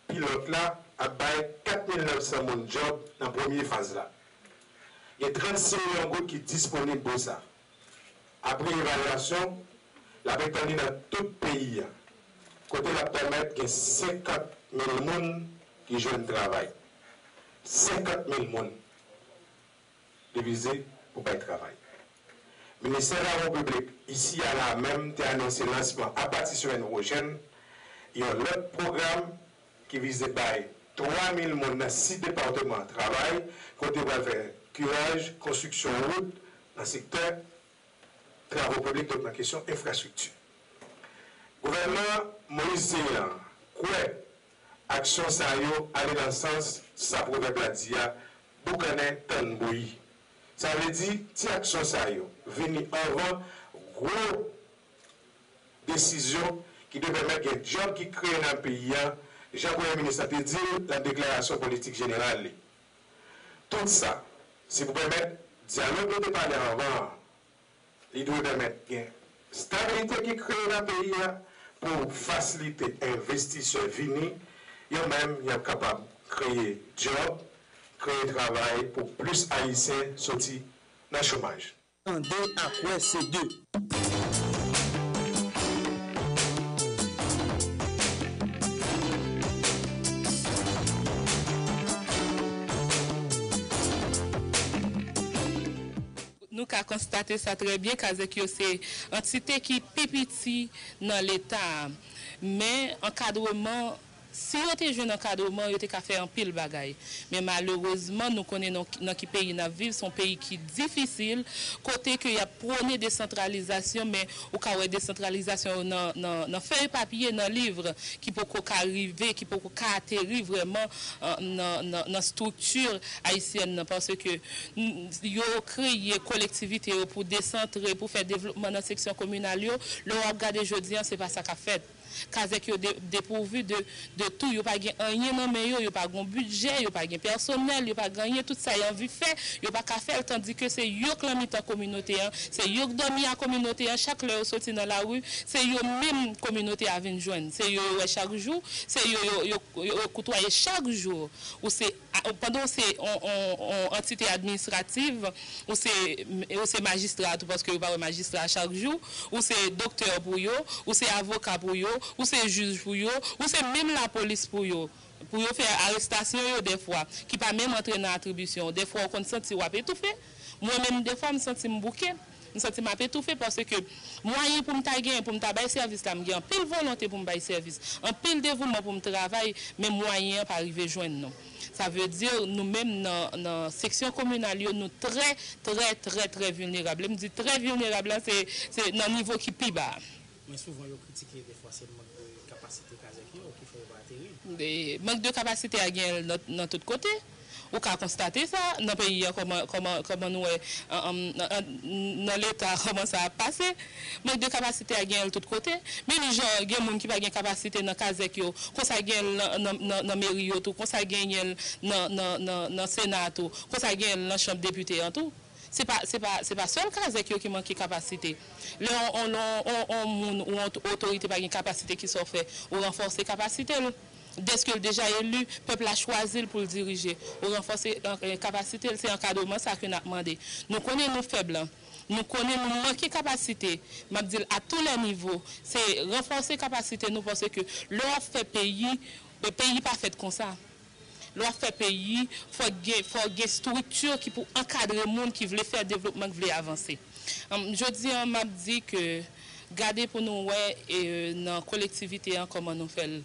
pilòt la ap bay kat mil nèf san moun djòb nan premye faz la. Gen trannsis milyon goud ki disponib pou sa. Apre evalyasyon, l ap etann li nan tout peyi a, kote l ap pèmèt gen senkant mil moun ki jwenn travay. Senkant mil moun li vize pou bay travay. Ministè Travay Piblik isi a la menm te anonse lansman apati semèn pwochèn yon lòt pwogram ki vize bay twa mil moun nan sis depatman travay, kote yo pral fè kiraj, konstriksyon wout nan sektè travo piblik, donk nan kesyon enfrastrikti. Gouvènman Moyiz Zeyan kwè aksyon sa yo ale nan sans sa pwovèb la di a, boukannen tann bouyi. Sa vle di, ti aksyon sa yo vini anvan gwo desizyon ki dwe pèmèt gen djòb ki kreye nan peyi a, jan Premye Minis la te di l nan deklarasyon politik jeneral li. Tout sa, se pou pèmèt dyalòg nou te pale anvan an. Li dwe pèmèt gen stabilite ki kreye nan peyi a pou fasilite envestisè vini, yo menm y ap kapab kreye djòb, kreye travay pou plis Ayisyen soti nan chomaj. Tande ak wè se de. Nou ka konstate sa trè byen, kazèk yo se antite ki pi piti nan Leta a. Men, ankadreman, si yo te jwenn ankadreman, yo te ka fè anpil bagay. Men malerezman, nou konnen nan, nan ki peyi n ap viv, se yon peyi ki difisil, kote ke y ap pwone desantralizasyon, men ou ka wè desantralizasyon yo nan, nan, nan fèy papye, nan liv, ki poko ka rive, ki poko ka ateri vrèman, euh, nan, nan, nan estrikti ayisyèn nan, paske n-, yo kreye kolektivite yo pou desantre, pou fè devlopman nan seksyon kominal yo. Lè w ap gade jodi a, se pa sa k ap fèt. Kazèk yo de-, depouvi de, de tou. Yo pa gen anyen nan men yo, yo pa gen bidjè, yo pa gen pèsonèl, yo pa gen anyen. Tout sa y anvi fè, yo pa ka fè l, tandike se yo k nan mitan kominote an, se yo k dòmi a kominote an. Chak lè yo soti nan lari, se yo menm kominote a vin jwenn. Se yo yo wè chak jou, se yo yo, yo, yo, yo koutwaye chak jou. Ou se, a, pandan w se on, on, on antite administrativ, ou se, ou se majistra tou, paske yo pa wè majistra chak jou, ou se doktè pou yo, ou se avoka pou yo, ou se jij pou yo, ou se menm lapolis pou yo, pou yo fè arestasyon yo dèfwa, ki pa menm antre nan atribisyon w. Dèfwa, ou konn santi w ap etoufe. Mwen menm, dèfwa, m santi m bouke. M santi m ap etoufe paske mwayen pou m ta genyen, pou m ta bay sèvis la, m gen anpil volonte pou m bay sèvis, anpil devouman pou m travay, men mwayen an pa rive jwenn nou. Sa vle di, nou menm nan, nan seksyon kominal yo, nou trè, trè, trè, trè vilnerab. Lè m di trè vilnerab la, se, se nan nivo ki pi ba a. Men souvan, yo kritike dèfwa se mank de kapasite kazèk yo ki fè yo pa ateri. E, mank de kapasite a genyen nan, nan tout kote. Ou ka konstate sa nan peyi a, kòman, kòman, kòman nou wè, an, an, nan, nan, nan Leta, kòman sa ap pase. Mank de kapasite a genyen l tout kote. Menm jan gen moun ki pa gen kapasite nan kazèk yo, konsa genyen l nan, nan, nan, nan meri yo tou, konsa genyen l nan, nan, nan, nan Sena tou, konsa genyen l nan Chanm Depite an tou. Se pa, se pa, se pa sèl kazèk yo ki manke kapasite. Lè on, on, on, on, on moun ou on otorite pa gen kapasite, kisa w fè? Ou ranfòse kapasite l. Dèske l deja eli, pèp la chwazi l pou l dirije. Ou ranfòse, euh, kapasite l, se ankadreman sa ke n ap mande. Nou konnen nou fèb la. Nou konnen nou manke kapasite. M ap di l à tous les niveaux. Se ranfòse kapasite nou paske lè w ap fè peyi, peyi pa fèt konsa. Lè w ap fè peyi, fòk gen, fòk gen estrikti ki pou ankadre moun ki vle fè devlopman, ki vle avanse. Anm, jodi a, m ap di ke gade pou nou wè, e, nan kolektivite an, kòman nou fè l.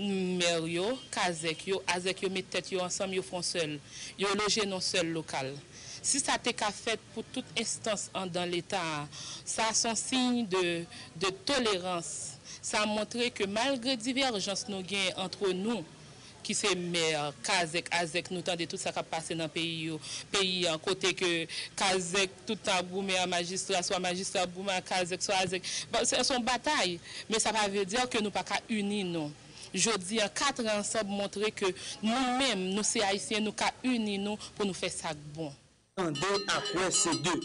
Mè yo, kazèk yo, azèk yo met tèt yo ansanm, yo fè yon sèl. Yo loje nan yon sèl lokal. Si sa te ka fèt pou tout enstans anndan Leta a, sa se yon siy de, de tolerans. Sa montre ke malgre divèjans nou gen ant nou, ki se mè, kazèk, azèk, nou tande tout sa k ap pase nan peyi yo, peyi an, kote ke kazèk tout tan ap goumen a majistra, swa majistra ap goumen a kazèk, swa azèk. Bon, se, se yon batay, men sa pa vle di ke nou pa ka ini nou. Jodi a, Katran Ansanm montre ke nou menm, nou se Ayisyen, nou ka ini nou pou nou fè sa k bon. Tande ak wè se de.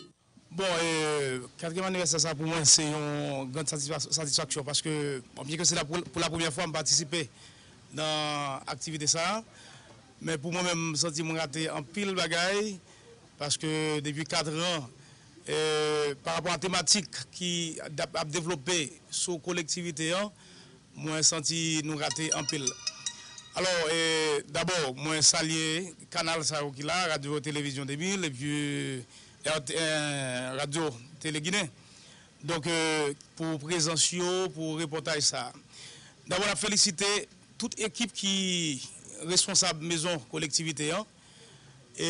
Bon, e, katriyèm anivèsè sa pou mwen se yon grann satisfa-, satisfaksyon paske, bon, byenke se la pou, pou la premyè fwa m patisipe nan aktivite sa a, men pou mwen menm, m santi mwen rate anpil bagay paske depi kat an, e, pa rapò a tematik ki ap, ap devlope sou kolektivite an, mwen santi nou rate anpil. Alò, e, dabò, mwen salye kanal sa yo ki la, Radyo Televizyon de mil, epi, e, R T, e, Radyo Tele Ginen. Donk, e, pou prezans yo, pou repòtaj sa. Dabò, n ap felisite tout ekip ki responsab mezon kolektivite an, e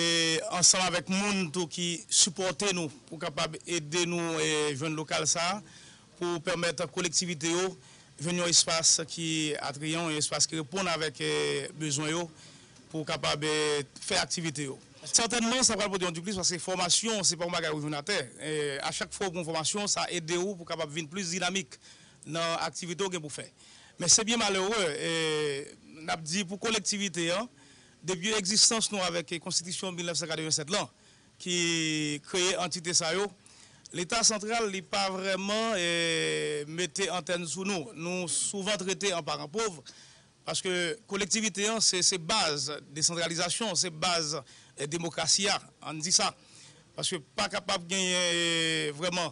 ansanm avèk moun tou ki sipòte nou pou kapab ede nou, e, jwenn lokal sa a, pou pèmèt kolektivite yo jwenn yon espas ki atrayan, yon espas ki reponn avèk, e, bezwen yo pou kapab, e, fè aktivite yo. Sètènman, sa pral pote yon diplis paske fòmasyon, se pa yon bagay ou jwenn atè. E, a chak fwa ou pran fòmasyon, sa ede ou pou kapab vin plis dinamik nan aktivite ou gen pou fè. Men se byen malere, e, n ap di pou kolektivite an, depi egzistans nou avèk konstitisyon mil nèf san katreven sèt lan, ki kreye antite sa yo, Leta santral, li pa vrèman, e, mete antèn sou nou. Nou souvan trete an paran pov, paske kolektivite an, se, se baz desantralizasyon, se baz, e, demokrasi a, ann di sa. Paske pa kapab genyen, e, vrèman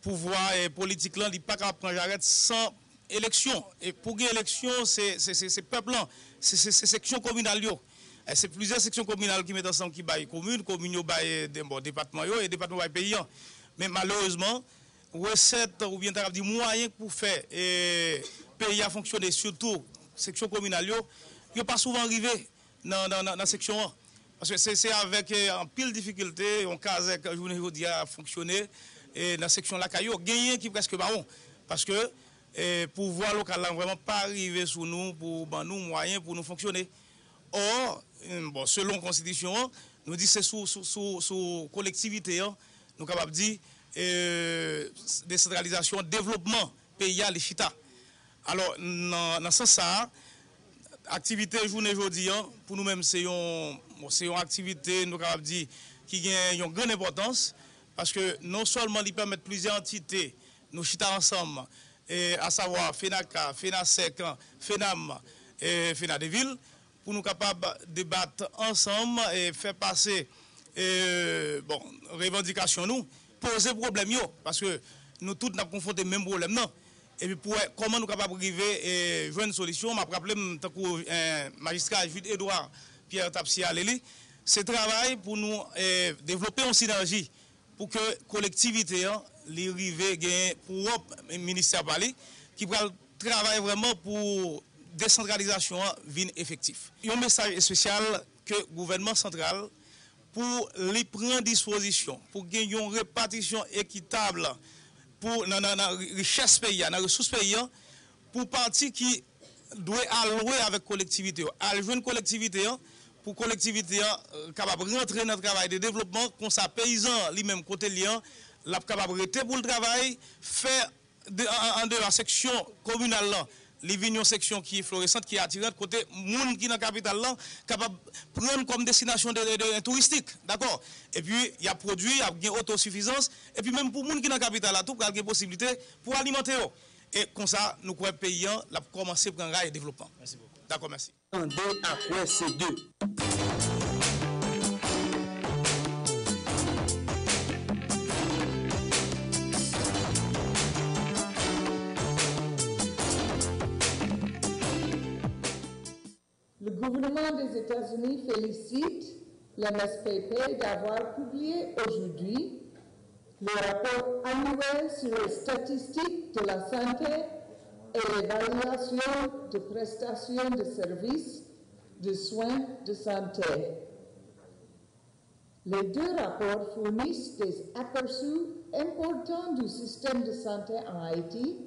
pouvwa, e, politik lan, li pa kapab pran jarèt san eleksyon. E pou gen eleksyon, se, se, se, se pèp lan, se, se, se seksyon kominal yo. E se plizyè seksyon kominal ki met ansanm ki bay komin, komin yo bay, e, de, bon, depatman yo, e depatman yo bay peyi an. Men malerezman, resèt oubyen ta kab di mwayen pou fè, e, peyi a fonksyone, sitou seksyon kominal yo, yo pa souvan rive nan, nan, nan, nan seksyon an. Paske se, se avèk, e, anpil difikilte, yon kazèk jounen jodi a ap fonksyone, e, nan seksyon lakay yo. Genyen ki prèske mawon. Paske, e, pouvwa lokal la vrèman pa rive sou nou pou ban nou mwayen pou nou fonksyone. Ò, bon, selon konstitisyon an, nou di se sou, sou, sou, sou kolektivite an, nou kapab di, e, desantralizasyon, devlopman peyi a, li chita. Alò, nan, nan sans sa a, aktivite jounen jodi an, pou nou menm, se yon, bon, se yon aktivite, nou kapab di, ki gen yon grann enpòtans, paske non sèlman li pèmèt plizyè antite nou chita ansanm, e, asavwa FENAKA, FENASEK, FENAM, e, FENADEVIL, pou nou kapab debat ansanm e fè pase, e, bon, revandikasyon nou, poze pwoblèm yo, paske nou tout n ap konfwonte menm pwoblèm nan. Epi pou wè kòman nou kapab rive, e, jwenn solisyon. M ap raple m, tankou, e, majistra Jude Edouard Pierre t ap siyale li, se travay pou nou, e, devlope yon sinèji pou ke kolektivite an, li rive gen pwòp ministè pa li, ki pral travay vrèman pou desantralizasyon an vin efektif. Yon mesaj espesyal ke gouvènman santral pou li pran dispozisyon, pou gen yon repatisyon ekitab pou nan, nan, nan richès peyi a, nan resous peyi an, pou pati ki dwe alwe avèk kolektivite yo, al jwenn kolektivite an, pou kolektivite an, e, kapab rantre nan travay de devlopman, konsa peyizan li menm kote l ye an, l ap kapab rete pou l travay, fè de, an, an, andeyò seksyon kominal lan, li vin yon seksyon ki floresant, ki atiran, kote moun ki nan kapital lan kapab pran kòm destinasyon de, de, de touristik, dakò? Epi, y ap pwodui, y ap gen otosifizans, epi menm pou moun ki nan kapital la tou, pral gen posiblite pou alimante yo. E konsa, nou kwè peyi an, l ap kòmanse pran ray devlopman. Dakò, mèsi. Tande ak wè se de. Le gouvernement des États-Unis félicite l'M S P P d'avoir publié aujourd'hui le rapport annuel sur les statistiques de la santé et l'évaluation de prestations de services de soins de santé. Les deux rapports fournissent des aperçus importants du système de santé en Haïti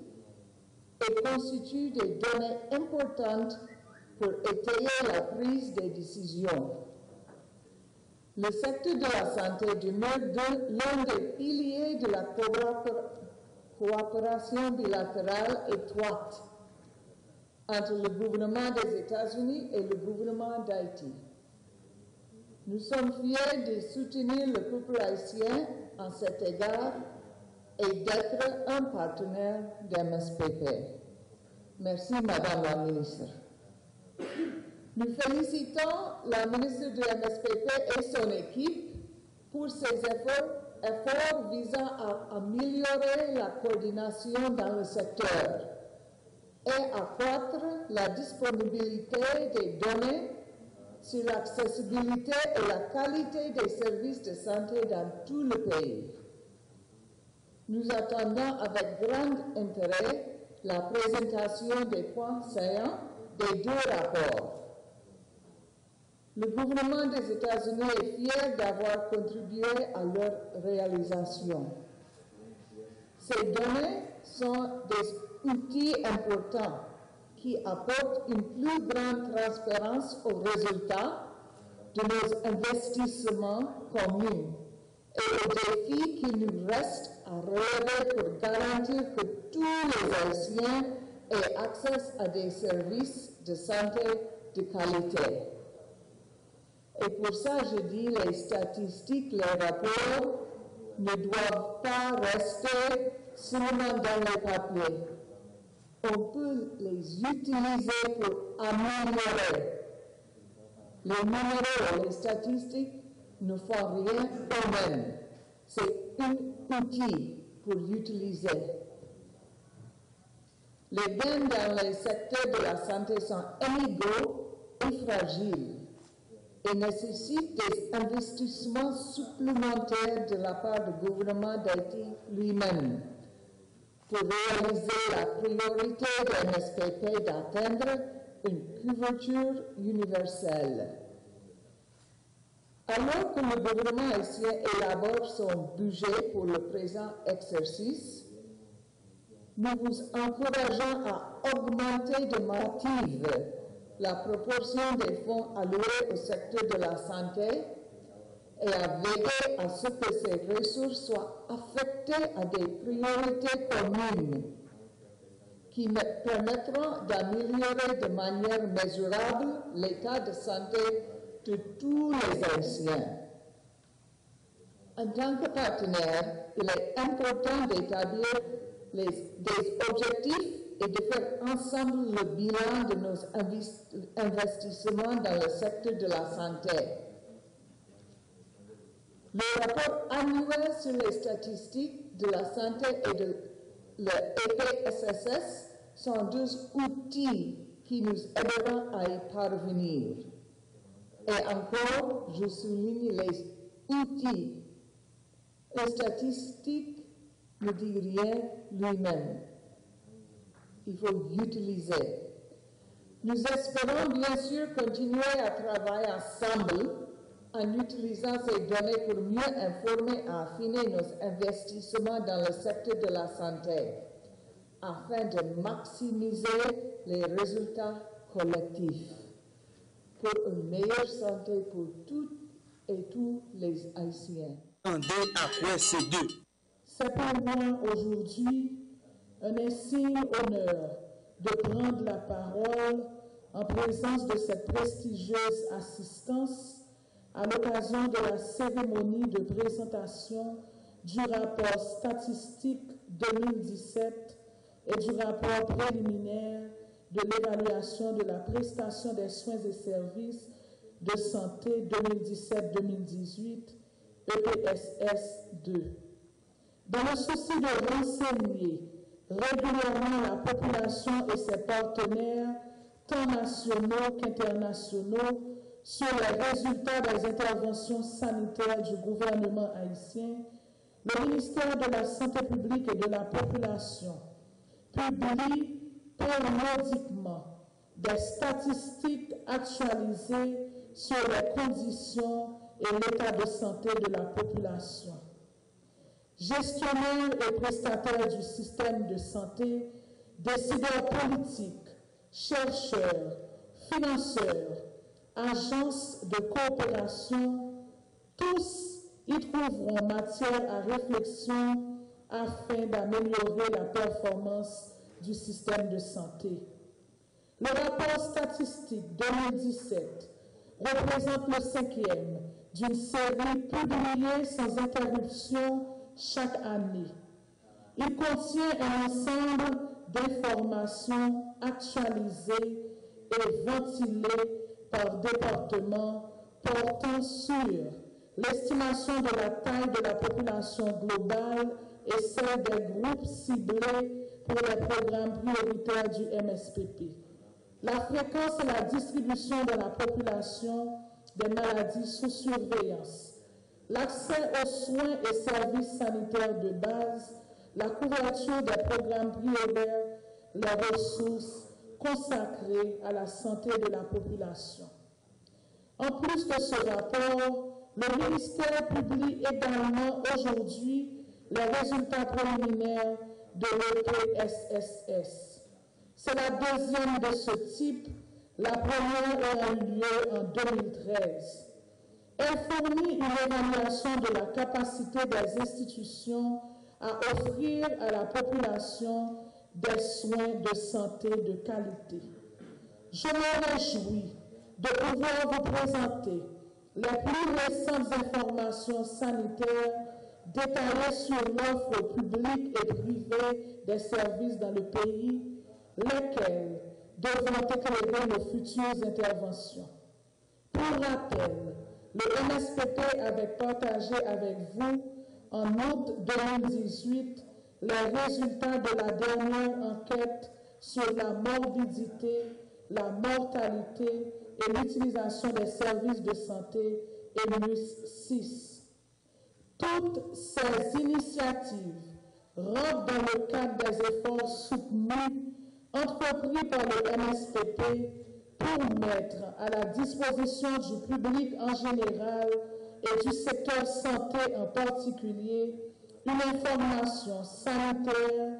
et constituent des données importantes pour étayer la prise des décisions. Le secteur de la santé demeure l'un des piliers de la coopération bilatérale étroite entre le gouvernement des États-Unis et le gouvernement d'Haïti. Nous sommes fiers de soutenir le peuple haïtien en cet égard et d'être un partenaire de M S P P. Merci, Madame la Ministre. Nous félicitons la Ministre de M S P P et son équipe pour ses efforts, efforts visant à améliorer la coordination dans le secteur et accroître la disponibilité des données sur l'accessibilité et la qualité des services de santé dans tout le pays. Nous attendons avec grand intérêt la présentation des points saillants des deux rapports. Le gouvernement des États-Unis est fier d'avoir contribué à leur réalisation. Ces données sont des outils importants qui apportent une plus grande transparence aux résultats de nos investissements communs et aux défis qu'il nous reste à relever pour garantir que tous les Haïtiens aient accès à des services de santé de qualité. Et pour ça, je dis, les statistiques, les rapports ne doivent pas rester seulement dans les papiers. On peut les utiliser pour améliorer. Les numéros, les statistiques ne font rien eux-mêmes. C'est un outil pour l'utiliser. Les gains dans les secteurs de la santé sont inégaux et fragiles et nécessitent des investissements supplémentaires de la part du gouvernement d'Haïti lui-même pour réaliser la priorité de M S P P d'atteindre une couverture universelle. Alors que le gouvernement haïtien élabore son budget pour le présent exercice, nous vous encourageons à augmenter de manière la proportion des fonds alloués au secteur de la santé et à veiller à ce que ces ressources soient affectées à des priorités communes qui me- permettront d'améliorer de manière mesurable l'état de santé de tous les Haïtiens. En tant que partenaire, il est important d'établir les- des objectifs et de faire ensemble le bilan de nos invis- investissements dans le secteur de la santé. Le rapport annuel sur les statistiques de la santé et de le E P S S S sont deux outils qui nous aideront à y parvenir. Et encore, je souligne les outils. Les statistiques ne disent rien lui-même. Il faut l'utiliser. Nous espérons bien sûr continuer à travailler ensemble en utilisant ces données pour mieux informer et affiner nos investissements dans le secteur de la santé, afin de maximiser les résultats collectifs pour une meilleure santé pour toutes et tous les Haïtiens. Tande ak wè se de. C'est pour moi aujourd'hui un insigne honneur de prendre la parole en présence de cette prestigieuse assistance à l'occasion de la cérémonie de présentation du rapport statistique deux mille dix-sept et du rapport préliminaire de l'évaluation de la prestation des soins et services de santé deux mille dix-sept deux mille dix-huit, E P S S deux. Dans le souci de renseigner régulièrement la population et ses partenaires, tant nationaux qu'internationaux, sur les résultats des interventions sanitaires du gouvernement haïtien, le ministère de la Santé publique et de la Population publie périodiquement des statistiques actualisées sur les conditions et l'état de santé de la population. Gestionnaires et prestataires du système de santé, décideurs politiques, chercheurs, financeurs, agences de coopération, tous y trouveront matière à réflexion afin d'améliorer la performance du système de santé. Le rapport statistique deux mille dix-sept représente le cinquième d'une série publiée sans interruption chaque année. Il contient un ensemble d'informations actualisées et ventilées par département portant sur l'estimation de la taille de la population globale et celle des groupes ciblés pour les programmes prioritaires du M S P P, la fréquence et la distribution dans la population des maladies sous surveillance, l'accès aux soins et services sanitaires de base, la couverture des programmes prioritaires, les ressources consacrées à la santé de la population. En plus de ce rapport, le ministère publie également aujourd'hui les résultats préliminaires de l'E P S S S. C'est la deuxième de ce type, la première ayant eu lieu en deux mille treize. Elle fournit une évaluation de la capacité des institutions à offrir à la population des soins de santé de qualité. Je me réjouis de pouvoir vous présenter les plus récentes informations sanitaires détaillées sur l'offre publique et privée des services dans le pays, lesquelles devront éclairer nos futures interventions. Pour rappel, le M S P P avait partagé avec vous en août deux mille dix-huit les résultats de la dernière enquête sur la morbidité, la mortalité et l'utilisation des services de santé, EMUS six. Toutes ces initiatives rentrent dans le cadre des efforts soutenus entrepris par le M S P P pour mettre à la disposition du public en général et du secteur santé en particulier une information sanitaire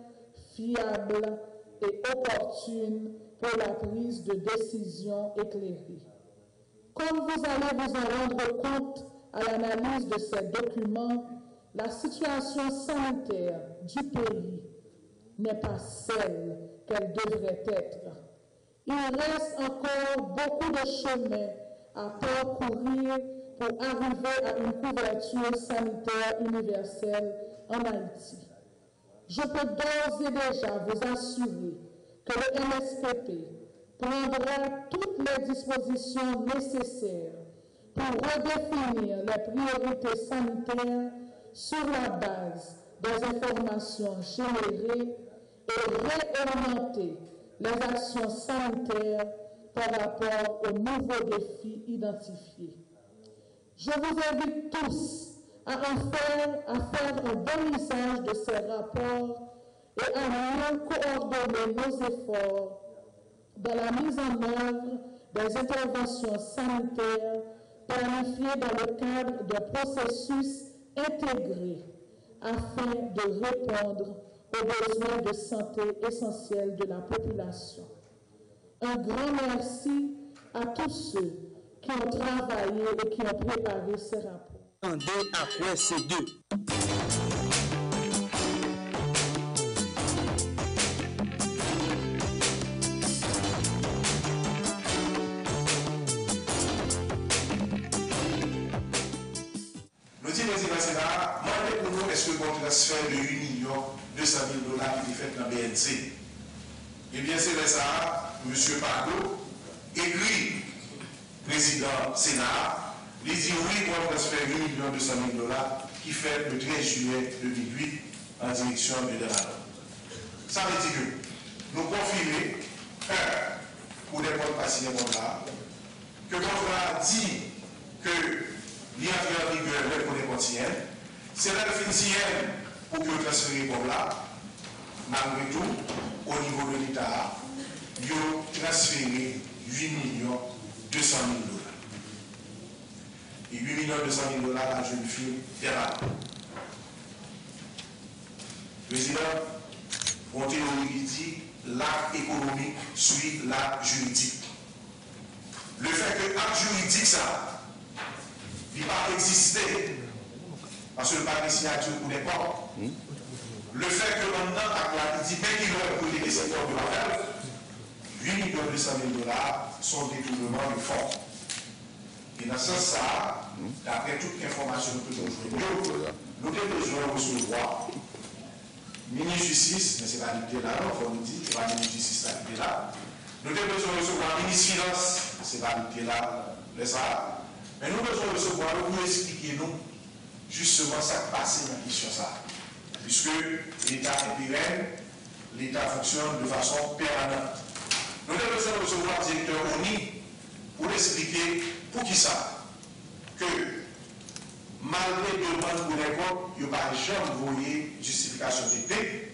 fiable et opportune pour la prise de décision éclairée. Comme vous allez vous en rendre compte à l'analyse de ces documents, la situation sanitaire du pays n'est pas celle qu'elle devrait être. Il reste encore beaucoup de chemin à parcourir pour arriver à une couverture sanitaire universelle en Haïti. Je peux d'ores et déjà vous assurer que le M S P P prendra toutes les dispositions nécessaires pour redéfinir les priorités sanitaires sur la base des informations générées et réorienter les actions sanitaires par rapport aux nouveaux défis identifiés. Je vous invite tous à en faire, à faire un bon usage de ces rapports et à mieux coordonner nos efforts dans la mise en œuvre des interventions sanitaires planifiées dans le cadre d'un processus intégré afin de répondre aux besoins de santé essentiels de la population. Un grand merci à tous ceux qui ont travaillé et qui ont préparé ces rapports. Tande ak wè se de. Nou di prezidan Sena a mande pou nou èske gen yon transfè de uit milyon de san mil dola ki te fèt nan B N C. Ebyen, se lè sa a, mesye Pardo ekri prezidan Sena a, li di wi, gen yon transfè uit milyon de san mil dola ki fèt le trèz jiyè de mil uit an direksyon de Dèmalòm. Sa vle di ke nou konfime, un, Kou dè kont pa siyen kontra a, ke kontra a di ke li antre an vigè lè Kou dè kont siyen l, se lè l fin siyen l pou ke yo transfere kòb la, malgre tou, o nivo de Leta a, yo transfere uit milyon de san mil dola. E uit milyon de san mil dola pa jwenn fil dèmalòm. Prezidan, gon teyori ki di l'acte économique suit l'acte juridique. Lefètke ak jiridik sa, li pa egziste, paske l pa gen siyati Kou dè kont. Lefètke anndan ak la, li di men kilè pou li gen sektè prive, uit milyon de san mil dola, se yon detounman de fon. E nan sans sa a, daprè tout enfòmasyon nou te jwenn yo, nou te bezwen resevwa minis jistis, men se pa li ki te la non, fò nou di, se pa minis jistis la ki te la. Nou te bezwen resevwa minis finans, se pa li ki te la lè sa a. Men nou bezwen resevwa yo pou yo esplike nou jisteman sa k pase nan kesyon sa a. Puiske Leta enperèn, Leta fonksyone de fason pèmanan. Nou te bezwen resevwa direktè ONI pou l esplike poukisa ke malgre demann Kou dè kont, yo pa janm voye jistifikasyon teknik,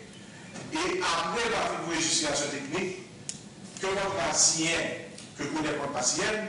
e apre yo pa fin voye jistifikasyon teknik, ke kontra siyen, ke Kou dè kont pa siyen,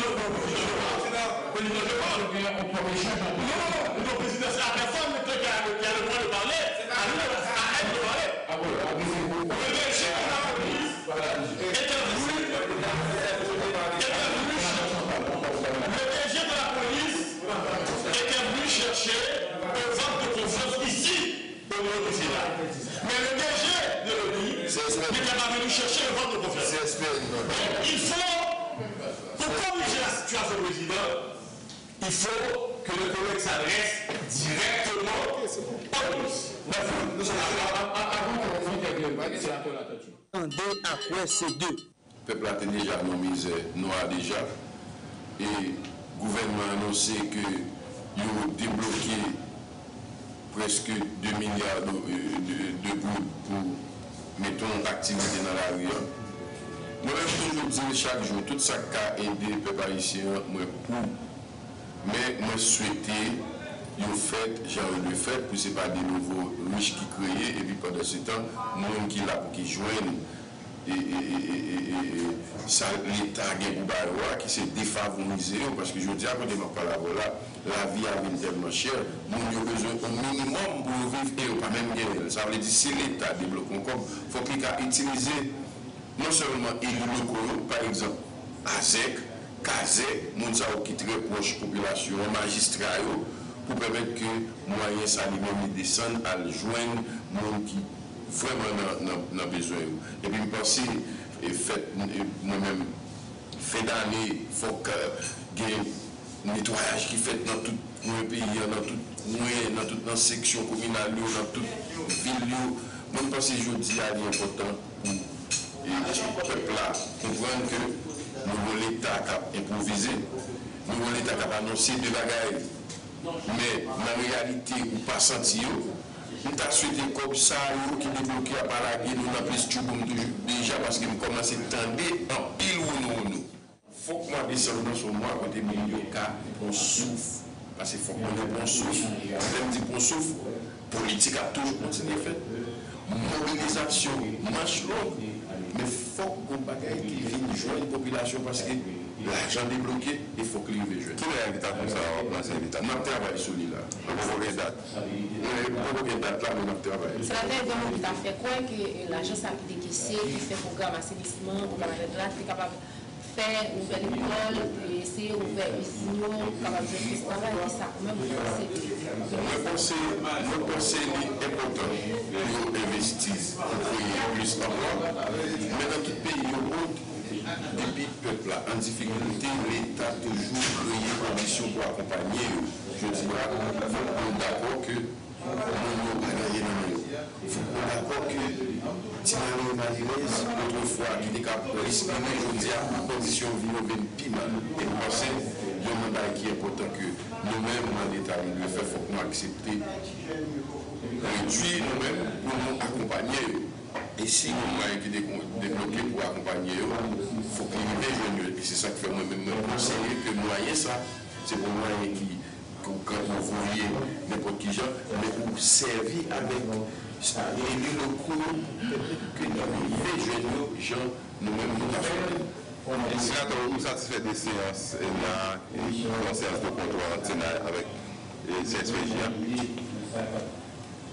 le, le président de parti là, président de parti. Non, non, non, le président, c'est la personne qui a, qui a le droit de parler. À lui, à elle de parler. Le D G de la police était venu, était venu chercher, le D G de la police était venu chercher un vote de confiance ici, au niveau du Sénat. Mais le D G de l'O N I n'était pas venu chercher le vote de confiance. Donc, il faut, pour corriger la situation, Président, il faut que le collègue s'adresse directement au ministre. Merci. Avan ke nou entèvyeni, se akò la tèt yo. Tande ak wè se de. Pèp la te deja nan mizè nwa deja, e gouvènman anonse ke yo debloke prèske de milya de, de, de goud pou mete yon aktivite nan lari a. Mwen menm, toujou di l chak jou, tout sa k ka ede pèp ayisyen an, mwen pou. Men mwen swete yo fèt jan yo dwe fèt, pou se pa de nouvo rich ki kreye, epi pandansetan, moun ki la pou ki jwenn e, e, e, e, e, e, e, sa Leta gen pou ba yo a, ki se defavorize yo, paske jodi a, kote m ap pale avè w la, lavi a vin tèlman chè, moun yo bezwen yon minimòm pou yo viv, e yo pa menm genyen l. Sa vle di, si Leta debloke yon kòb, fòk li ka itilize non sèlman eli loko yo, pa egzanp, azèk, kazèk, moun sa yo ki trè pwòch popilasyon an, majistra yo, pou pèmèt ke mwayen sa li menm li desann al jwenn moun ki vrèman nan, nan, nan bezwen yo. Epi m panse, e, fèt, e, mwen menm, fen dane, fòk, e, gen netwayaj ki fèt nan tout kwen peyi an, nan tout kwen, nan tout nan seksyon kominal yo, nan tout vil yo. Mwen, m panse jodi a, li enpòtan pou, e, pèp la konprann ke nou gon Leta k ap enpwovize, nou gon Leta k ap anonse de bagay, men nan reyalite, ou pa santi yo. M ta swete kòb sa yo ki debloke a pa lage nou nan plis tchouboum toujou deja, paske m kòmanse tande anpil wounou wounou. Fòk mwa desanm nan se yon mwa kote moun yo ka pran souf. Paske fòk moun yo pran souf. Lè m di pran souf, politik ap toujou kontinye fèt. Mobilizasyon, mach long, men fòk gon bagay ki vin jwenn popilasyon paske lajan debloke e fòk li rive jwenn. Kilè envitasyon sa a w ap lanse envitasyon? M ap travay sou li la. Ou poko gen dat? E, m poko gen dat la, men m ap travay. Senatè Edo Moïse ta fè kwè ke, e, lajan sa ki dekese, ki fè pwogram asenisman, pwogram rèd la, te kapab fè ouvè lekòl, e, eseye ouvè izin yo, pou kapab jwenn plis travay, ki sa ou menm ou panse de... Mwen panse, mwen panse li enpòtan pou yo envesti, pou kreye plis anplwa. Men nan tout peyi yo, depi pèp la an difikilte, Leta toujou kreye kondisyon pou akonpanye yo. Jodi a, fòk nou dakò ke moun yo pa genyen nan men yo. Fòk nou dakò ke ti malere malerèz, otrefwa, ki te ka respire, jodi a, kondisyon vi yo vin pi mal. E m panse, yon nan bagay ki enpòtan ke nou menm, nan Leta, nou dwe fè, fòk nou aksepte redwi nou menm pou nou akonpanye yo. E si yon mwayen ki de-, debloke pou akonpanye yo, fòk li rive jwenn yo. Epi se sa k fè mwen menm mwen konseye ke mwayen sa, se pa yon mwayen ki, ki w kanpe w voye nenpòt ki jan, men pou w sèvi avèk eli lokal yo pou pèmèt ke li rive jwenn yo jan nou menm nou ka fè. Senatè, ou satisfè de seyans, e, la, e, yon seyans de kontwòl ant Sena avèk, e, C S P J a?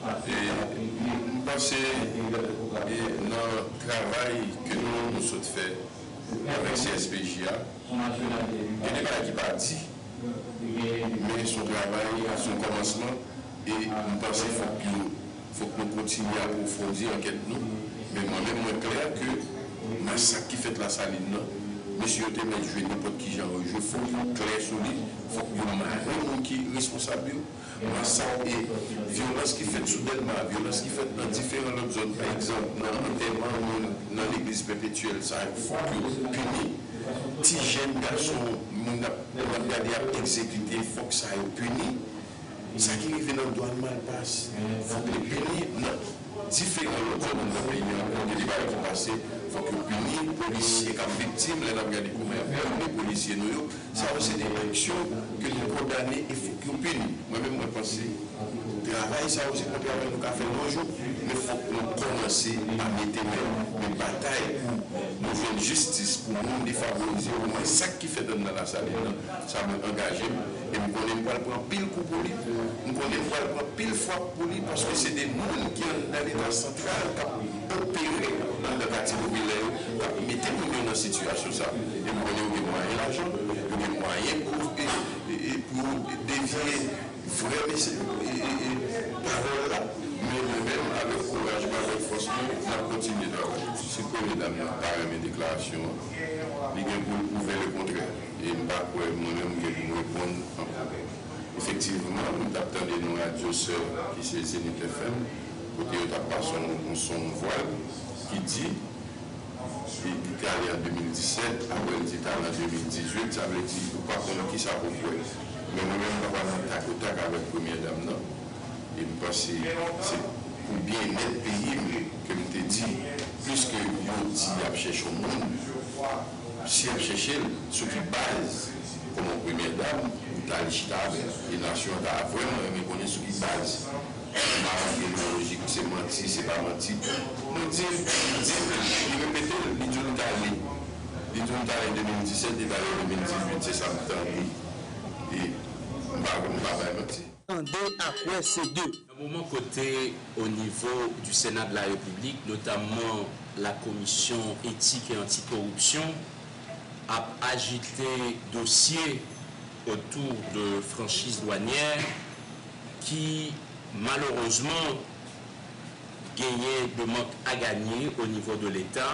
E, m panse, e, nan travay ke nou, nou sot fè avèk C S P J a, gen de bagay ki pa di, men se yon travay, se yon kòmansman, e m panse fòk yo, fòk nou kontinye apwofondi ankèt nou. Men mwen menm, mwen klè ke masak ki fèt Lasalin nan, mesye yo te mèt jwe nenpòt ki jan yo jwe, fòk yo klè sou li, fòk yo mare moun ki responsab yo. Masak e vyolans ki fèt sou Dèlma, vyolans ki fèt nan diferan lòt zòn, pa egzanp, nan antèman moun nan legliz Pèpetyèl, sa yo fòk yo pini. Ti jèn gason, moun n ap, n ap gade ap egzekite, fòk sa yo pini. Sa ki rive nan dwàn Malpas, fòk li pini. Nan diferan lòt zòn nan peyi a, gen de bagay ki pase, fòk yo pini polisye k ap viktim, lè n ap gade kòman y ap pini polisye nou yo. Sa yo se de aksyon ke nou kondane e fòk yo pini. Mwen menm, mwen panse, travay sa yo se pa yon travay nou ka fè nan yon jou, men fòk nou kòmanse pa mete men, men batay pou nou jwenn jistis pou moun defavorize, omwen sa k ki fèt anndan Lasalin nan, sa mwen angaje m, e m konnen m pral pran pil kou pou li, m konnen m pral pran pil frap pou li, paske se de moun ki anndan Leta santral k ap opere anndan katye popilè yo, k ap mete moun yo nan sitiyasyon sa. E m konnen yo gen mwayen lajan, yo gen mwayen pou, e, e, e, pou devye vrè mesaj, e, e, e, pawòl la. Men nou menm, avèk kouraj nou, avèk fòs nou, n ap kontinye travay. Si premye dam nan pa renmen deklarasyon an, li gen pou l pwouve lekontrè. E m pa kwè mwen menm m gen pou m reponn ankò. Efektivman, m t ap tande nan radyo sè ki se Zenith F M, kote yo t ap pase yon, yon son vwal ki di, li, li te ale an de mil disèt, apre l di t ale an de mil dizuit, sa vle di ou pa konn kisa pou w kwè. Men mwen menm, m pa pral nan tak o tak avèk premyè dam nan. E m panse se pou byennèt peyi m ke m te di, pliske yo di y ap chèche yon moun, si y ap chèche l, sou ki baz, kòman premyè dam, ou t al chita avè l? E nasyon an ta vrèman renmen konnen sou ki baz. M pa rantre nan lojik se manti, se pa manti. Nou di l, di l, li repete l, li di w li t ale. Li di w li t ale de mil disèt, li t ale de mil dizuit, se sa m tande. E m pa, m pa bay manti. Tande ak wè se de. Nan moman kote, o nivo du Sénat de la République, notamman la commission éthique et anticorruption, ap ajite dosye otou de franchiz dwanyè ki, malerezman, genyen de mank a ganye o nivo de Leta,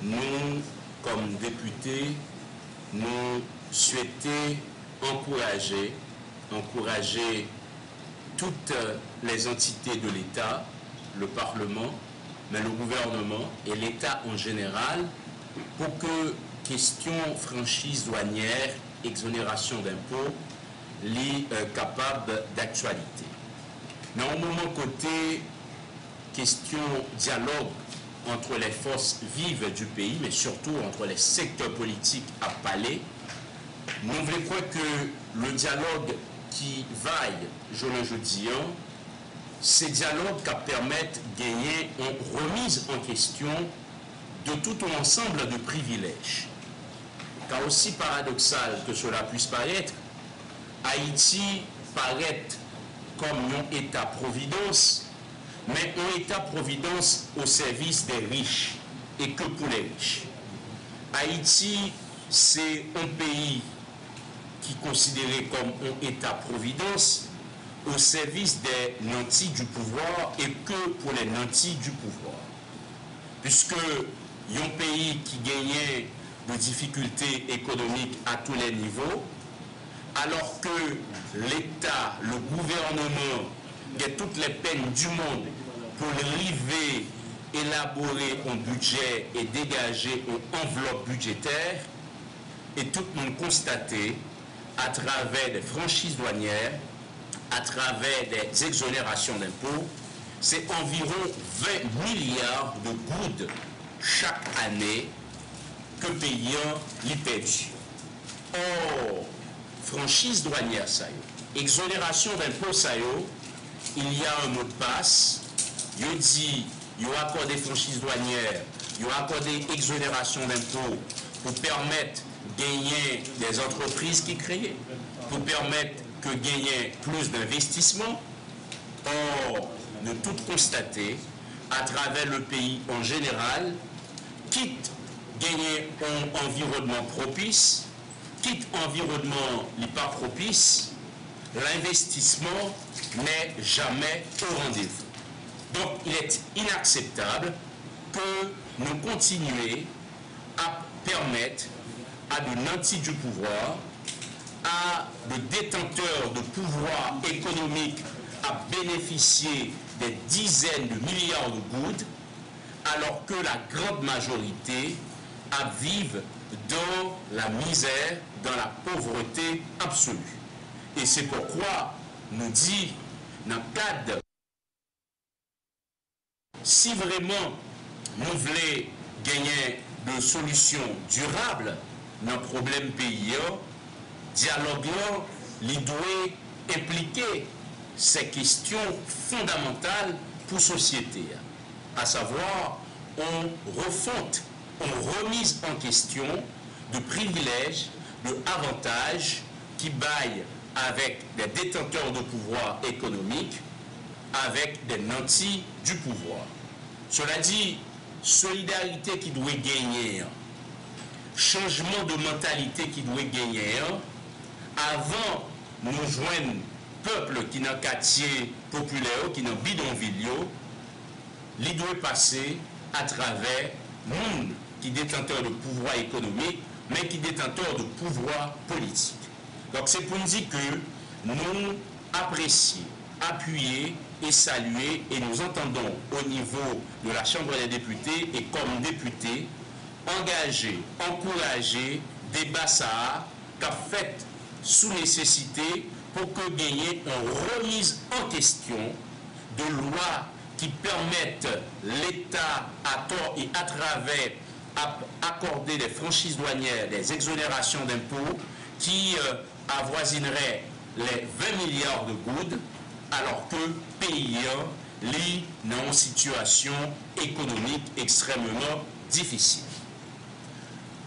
nou, kòm depite, nou swete ankouraje, ankouraje toutes les entités de l'État, le Parlement, mais le gouvernement et l'État en général, pou ke kesyon franchiz dwanyè, exonération d'impôts, li, euh, kapab daktyalite. Nan yon moman kote kestyon dyalòg entre les forces vives du pays, mais surtout entre les secteurs politiques ap pale, nou vle kwè ke le dyalòg ki vaille jounen jodi an, se dyalòg k ap pèmèt genyen yon remise en question de tout un ensemble de privilèges. Car aussi paradoxal que cela puisse paraître, Ayiti parèt kòm yon eta providans, men yon eta providans au service des riches et que pour les riches. Ayiti se yon peyi ki konsidere kòm yon eta providans au service des nantis du pouvoir et que pour les nantis du pouvoir. Puisque yon peyi ki genyen de difikilte ekonomik à tous les niveaux, alors que l'État, le gouvernement, gen toutes les peines du monde pour l rive elabore yon bidjè e degaje yon anvlòp bidjetè, e tout moun konstate, atravè de franchiz dwanyè, atravè de egzonerasion denpo, se anviwon ven milya de goud chak ane ke peyi an li pèdi. Or, franchiz dwanyè sa yo, egzonerasion denpo sa yo, il y a un mot de passe, yo di yo akòde franchiz dwanyè, yo akòde egzonerasion denpo pou pèmèt genyen des entreprises ki kreye, pou pèmèt ke genyen plis denvestisman. Or, nou tout konstate, atravè le peyi an jeneral, kit genyen yon anviwònman pwopis, kit anviwònman li pa pwopis, l'investissement n'est jamais au rendez-vous. Donc, il est inacceptable que nous continuions à permettre à de nantis du pouvoir, à de détenteurs de pouvoir économique à bénéficier des dizaines de milliards de goud, alors que la grande majorité ap viv dans la misère, dans la pauvreté absolue. E se pokwa nou di, nan kad, si vrèman nou vle genyen de solisyon dirab nan pwoblèm peyi a, dyalòg lan, li dwe enplike se kestyon fondamantal pou sosyete a, à savoir on refonte, on remise en question de privilèges, de avantages ki bay avec des détenteurs de pouvoir économique, avec des nantis du pouvoir. Cela dit, solidarité ki dwe genyen an, chanjman de mentalité ki dwe genyen an, avan nou jwenn pèp ki nan katye popilè yo, ki nan bidonvil yo, li dwe pase atravè moun ki détenteurs de pouvoir économique, men ki détenteurs de pouvoir politique. Donk, se pou n di ke nou apresye, apiye e salye, et nous entendons au niveau de la Chambre des députés et comme députés, angaje, ankouraje deba sa a k ap fèt sou nesesite pou ke genyen yon remise en question de lwa ki pèmèt Leta, atò e atravè, ap akòde des franchises douanières, des exonérations d'impôts qui, euh, avoisineraient les vingt milliards de goud, alors que peyi an, li, nan yon sitiyasyon ekonomik ekstrèmeman difisil.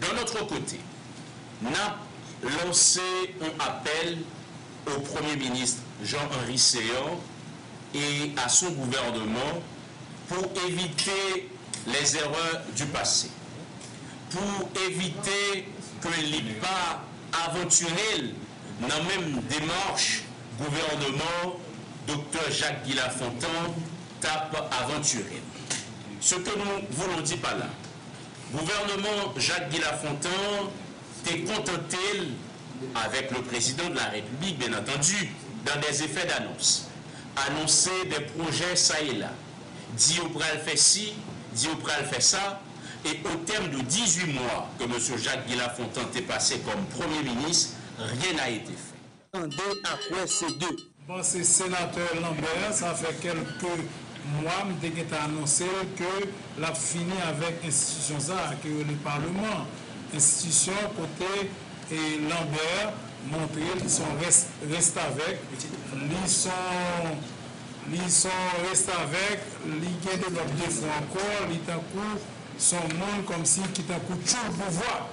D'un autre côté, n ap lanse yon apèl au Premier ministre Jean Henry Céant et à son gouvernement pour éviter les erreurs du passé, pou evite ke li pa avantire l nan menm demach gouvènman Doktè Jacques Guy Lafontant t ap avantire l. Ce que nous voulons dire par là, gouvènman Jacques Guy Lafontant te kontante l, avec le président de la République, bien entendu, dans des effets d'annonce, anonse des projets ça et là, di yo pral fè si, di yo pral fè sa, et au terme de dix-huit mois que monsieur Jacques Guy Lafontant te pase comme Premier ministre, rien n'a été fait. Tande a kwè se de. Bon, se Senatè Lambert, sa fè kèlke mwa m te gentan anonse l ke l ap fini avèk enstitisyon sa a, ke yo rele Paleman. Enstitisyon kote e Lambert montre li se yon rès-, restavèk, li se yon, li se yon restavèk, li gen de lòt defo ankò, li tankou se yon moun kòmsi ki tankou tchoul pouvwa.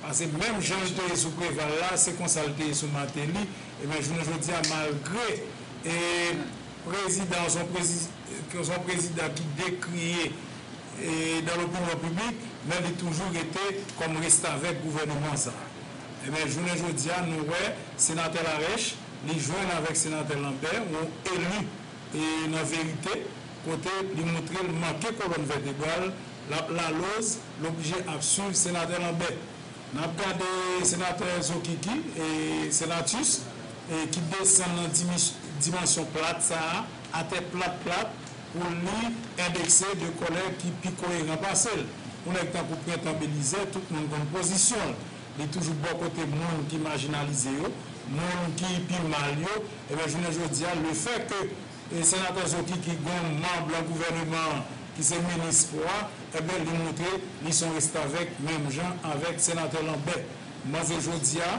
Paske menm jan l te ye sou Preval la, se konsa l te ye sou Martelly. Ebyen, jounen jodi a, malgre e prezidan, se yon prezi-, se yon prezidan ki dekriye e dans l'opinion publique, men li toujou rete kòm restavèk gouvènman sa a. Ebyen, jounen jodi a, nou wè Senatè Larèche, li jwenn avèk Senatè Lambert, yon eli e nan verite, kote li montre l manke kolòn vètebral, l ap laloz, l oblije ap swiv Senatè Lambert. N ap gade Senatè Zokiki, e Senatus, e ki desann nan dimis-, dimansyon plat sa a, atè plat plat, pou li endekse de kòlèg ki pi koyeran pase l. Yon nèg tankou Prentan Belizè, tout moun konn pozisyon l. Li toujou bò kote moun ki majinalize yo, moun ki pi mal yo. Ebyen, jounen jodi a, lefètke e Senatè Zokiki gen yon manm nan gouvèneman an ki se minis pou a, ebyen, li montre li se yon restavèk menm jan avèk Senatè Lambert. M panse jodi a,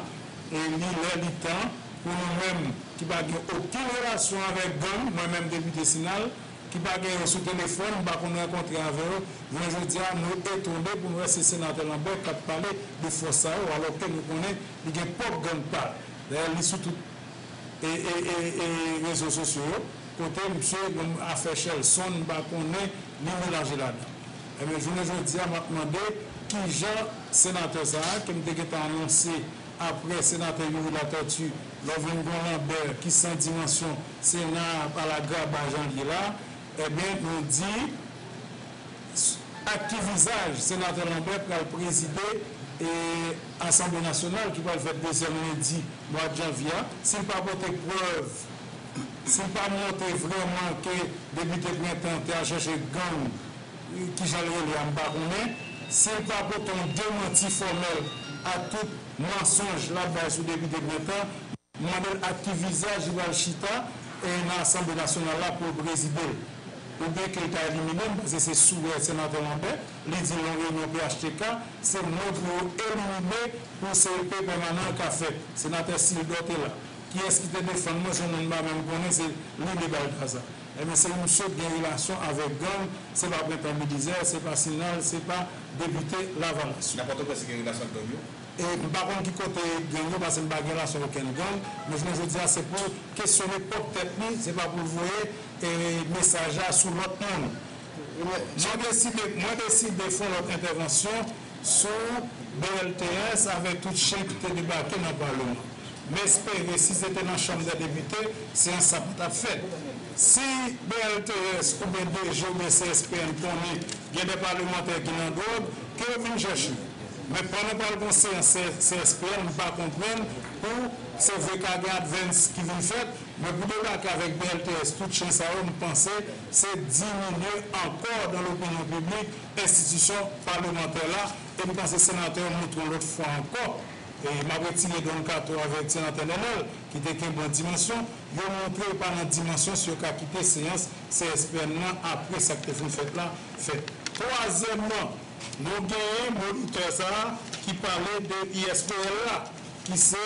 e li lè, li tan pou nou menm ki pa gen okenn relasyon avèk gang, mwen menm Depite Sinal, ki pa gen yo sou telefòn, m pa konn rankontre avè yo, jounen jodi a, nou etone pou nou wè se Senatè Lambert k ap pale de fòs sa yo, alòske nou konnen li gen pwòp gang pa l. Dayè, li sou tout e, e, e, e rezo sosyo yo, kote misye gen afè chèlsonn, m pa konnen, li melanje ladan. Ebyen, jounen jodi a, m ap mande kijan senatè sa a, ke m te gentan anonse apre senatè Youri Latortue, Lovingon Lambert, ki san dimansyon Sena a, pa lagraba jan l ye la, ebyen, nou di, ak ki vizaj Senatè Lambert pral prezide e Asanble Nasyonal ki pral fèt dezyèm lendi mwa janvye a, si l pa pote prèv, si l pa montre vrèman ke Depite Prentan te al chèche gang, kijan l rele a, m pa konnen, si l pa pote yon demanti fòmèl a tout mansonj l ap bay sou Depite Prentan, m mande l ak ki vizaj li pral chita e nan Asanble Nasyonal la pou l prezide l. Oubyen ke l ta elimine m, paske se souvè Senatè Lambert, li di l nan reyinyon P H T K, se mwen pou yo elimine pou C E P pèmanan an ka fèt. Senatè Sildor te la. Kiyès ki te defann mwen, se yon moun m pa menm konnen, se Lili Balthazar. Ebyen, se yon misye ki gen relasyon avèk gang, se pa Prentan Belizè, se pa Sinal, se pa Depite Lavalas. Nan Pòtoprens, li gen relasyon ak gang yo? E m pa konn ki kote gang yo, paske m pa gen relasyon ak okenn gang, men jounen jodi a, se pou kesyone pwòp tèt li, se pa pou l voye e mesaj la sou lòt moun. Mwen deside, mwen deside fè yon lòt entèvansyon sou B L T S avèk tout chen ki te debake nan Paleman. M espere, si se te nan Chanm dè Depite, seyans sa pa t ap fèt. Si B L T S oubyen D G oubyen C S P N konnen gen de palemantè ki nan dwòg, ke yo vin chèche. Men pandan pral gon seyans C S P N, m pa konprann pou se vre ka gen advance ki vin fèt, men pou debake avèk B L T S, tout chen sa yo, m panse se diminye ankò dans l'opinion publique enstitisyon palemantè la, e m panse senatè yo montre yon lòt fwa ankò, e m ap retire Don Kato avèk senatè Nènèl, ki te kenbe yon dimansyon, yo montre yo pa nan dimansyon si yo ka kite seyans C S P N nan apre sa k te fin fèt la fèt. Twazyèmman, nou genyen monitè sa a ki pale de I S P L la, ki se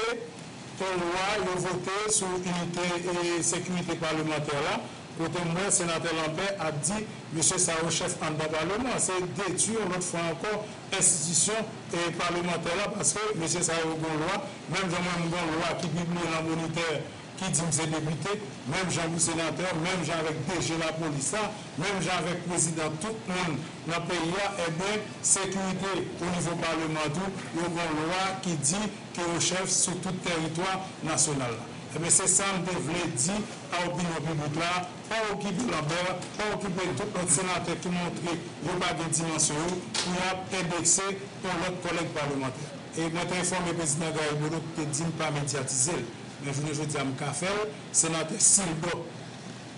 yon lwa yo vote sou inite e sekirite palemantè la, kote m wè senatè Lambert ap di mesye sa yo chèf anndan paleman. Se detwi yon lòt fwa ankò enstitisyon e palemantè la, paske mesye sa yo gon lwa, menm jan mwen m gon lwa ki pibliye nan Monitè ki di m se depite, menm jan pou senatè, menm jan avèk D G lapolis la, menm jan avèk prezidan tout moun nan peyi a, ebyen, sekirite o nivo paleman tou, yo gon lwa ki di ke yo chèf sou tout tèritwa nasyonal la. Ebyen, se sa m te vle di a opinyon piblik la, pa okipe Lambert, pa okipe tout lòt senatè ki montre yo pa gen dimansyon yo, pou y ap endekse yon lòt kòlèg palemantè. E mwen te enfòme prezidan Garry Bodeau ki te di m pa medyatize l. Men jounen jodi a, m ka fè l. Senatè Sildor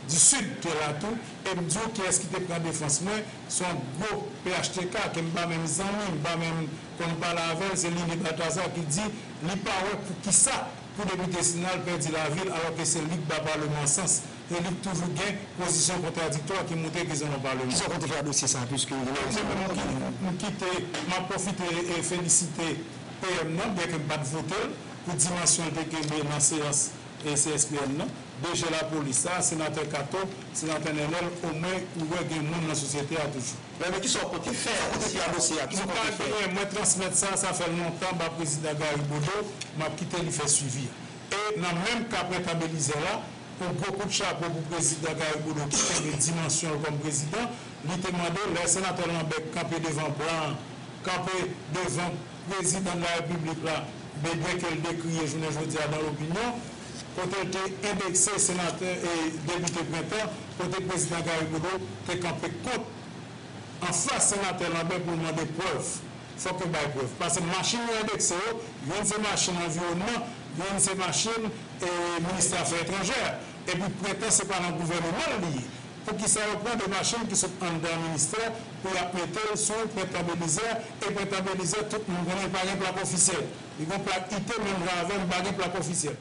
di Sid te la tou. E m di w kiyès ki te pran defans mwen, se yon gwo P H T K ke m pa menm zanmi, m pa menm konn pale avè l, se Lili Balthazar ki di li pa wè poukisa pou depite Sinal pèdi lavi l, alòske se li k ba palman sans e li k toujou gen pozisyon kontradiktwa ki montre ke se nan palman. Kisa w konte fè a dosye sa a, piske gen... Mwen menm, m ki-, m kite, m ap pwofite e felisite P M nan, byenke m pa t vote l, pou dimansyon l te kenbe nan seyans e C S P N nan, D G lapolis la, senatè Kato, senatè Nènèl, omwen ou wè gen moun nan sosyete a toujou. Men, men kisa w konte fè? Kisa w konte fè a dosye a? Kisa w konte fè? M pa genyen, mwen transmèt sa, sa fè lontan, ba prezidan Gary Bodeau, m ap kite li fè swivi a. E nan menm ka Prentan Belizè la, yon gwo kout chapo pou prezidan Gary Bodeau ki kenbe dimansyon l kòm prezidan, li te mande lè senatè Lambert kanpe devan blan an, kanpe devan prezidan de la repiblik la, byen ke l dekriye jounen jodi a dans l'opinion, kote l te endekse senatè e depite Prentan, kote prezidan Gary Bodeau te kanpe kont anfas senatè Lambert pou l mande prèv. Fòk yo bay prèv. Paske machin yo endekse yo, youn se machin anviwònman, youn se machin e ministè afè etranjè. Epi Prentan se pa nan gouvèneman l li ye. Poukisa yo pran de machin ki sot anndan ministè pou y ap mete l sou Prentan Belizè, e Prentan Belizè tout moun konnen pa gen plak ofisyèl. Li gen plak I T menm jan avè m, pa gen plak ofisyèl.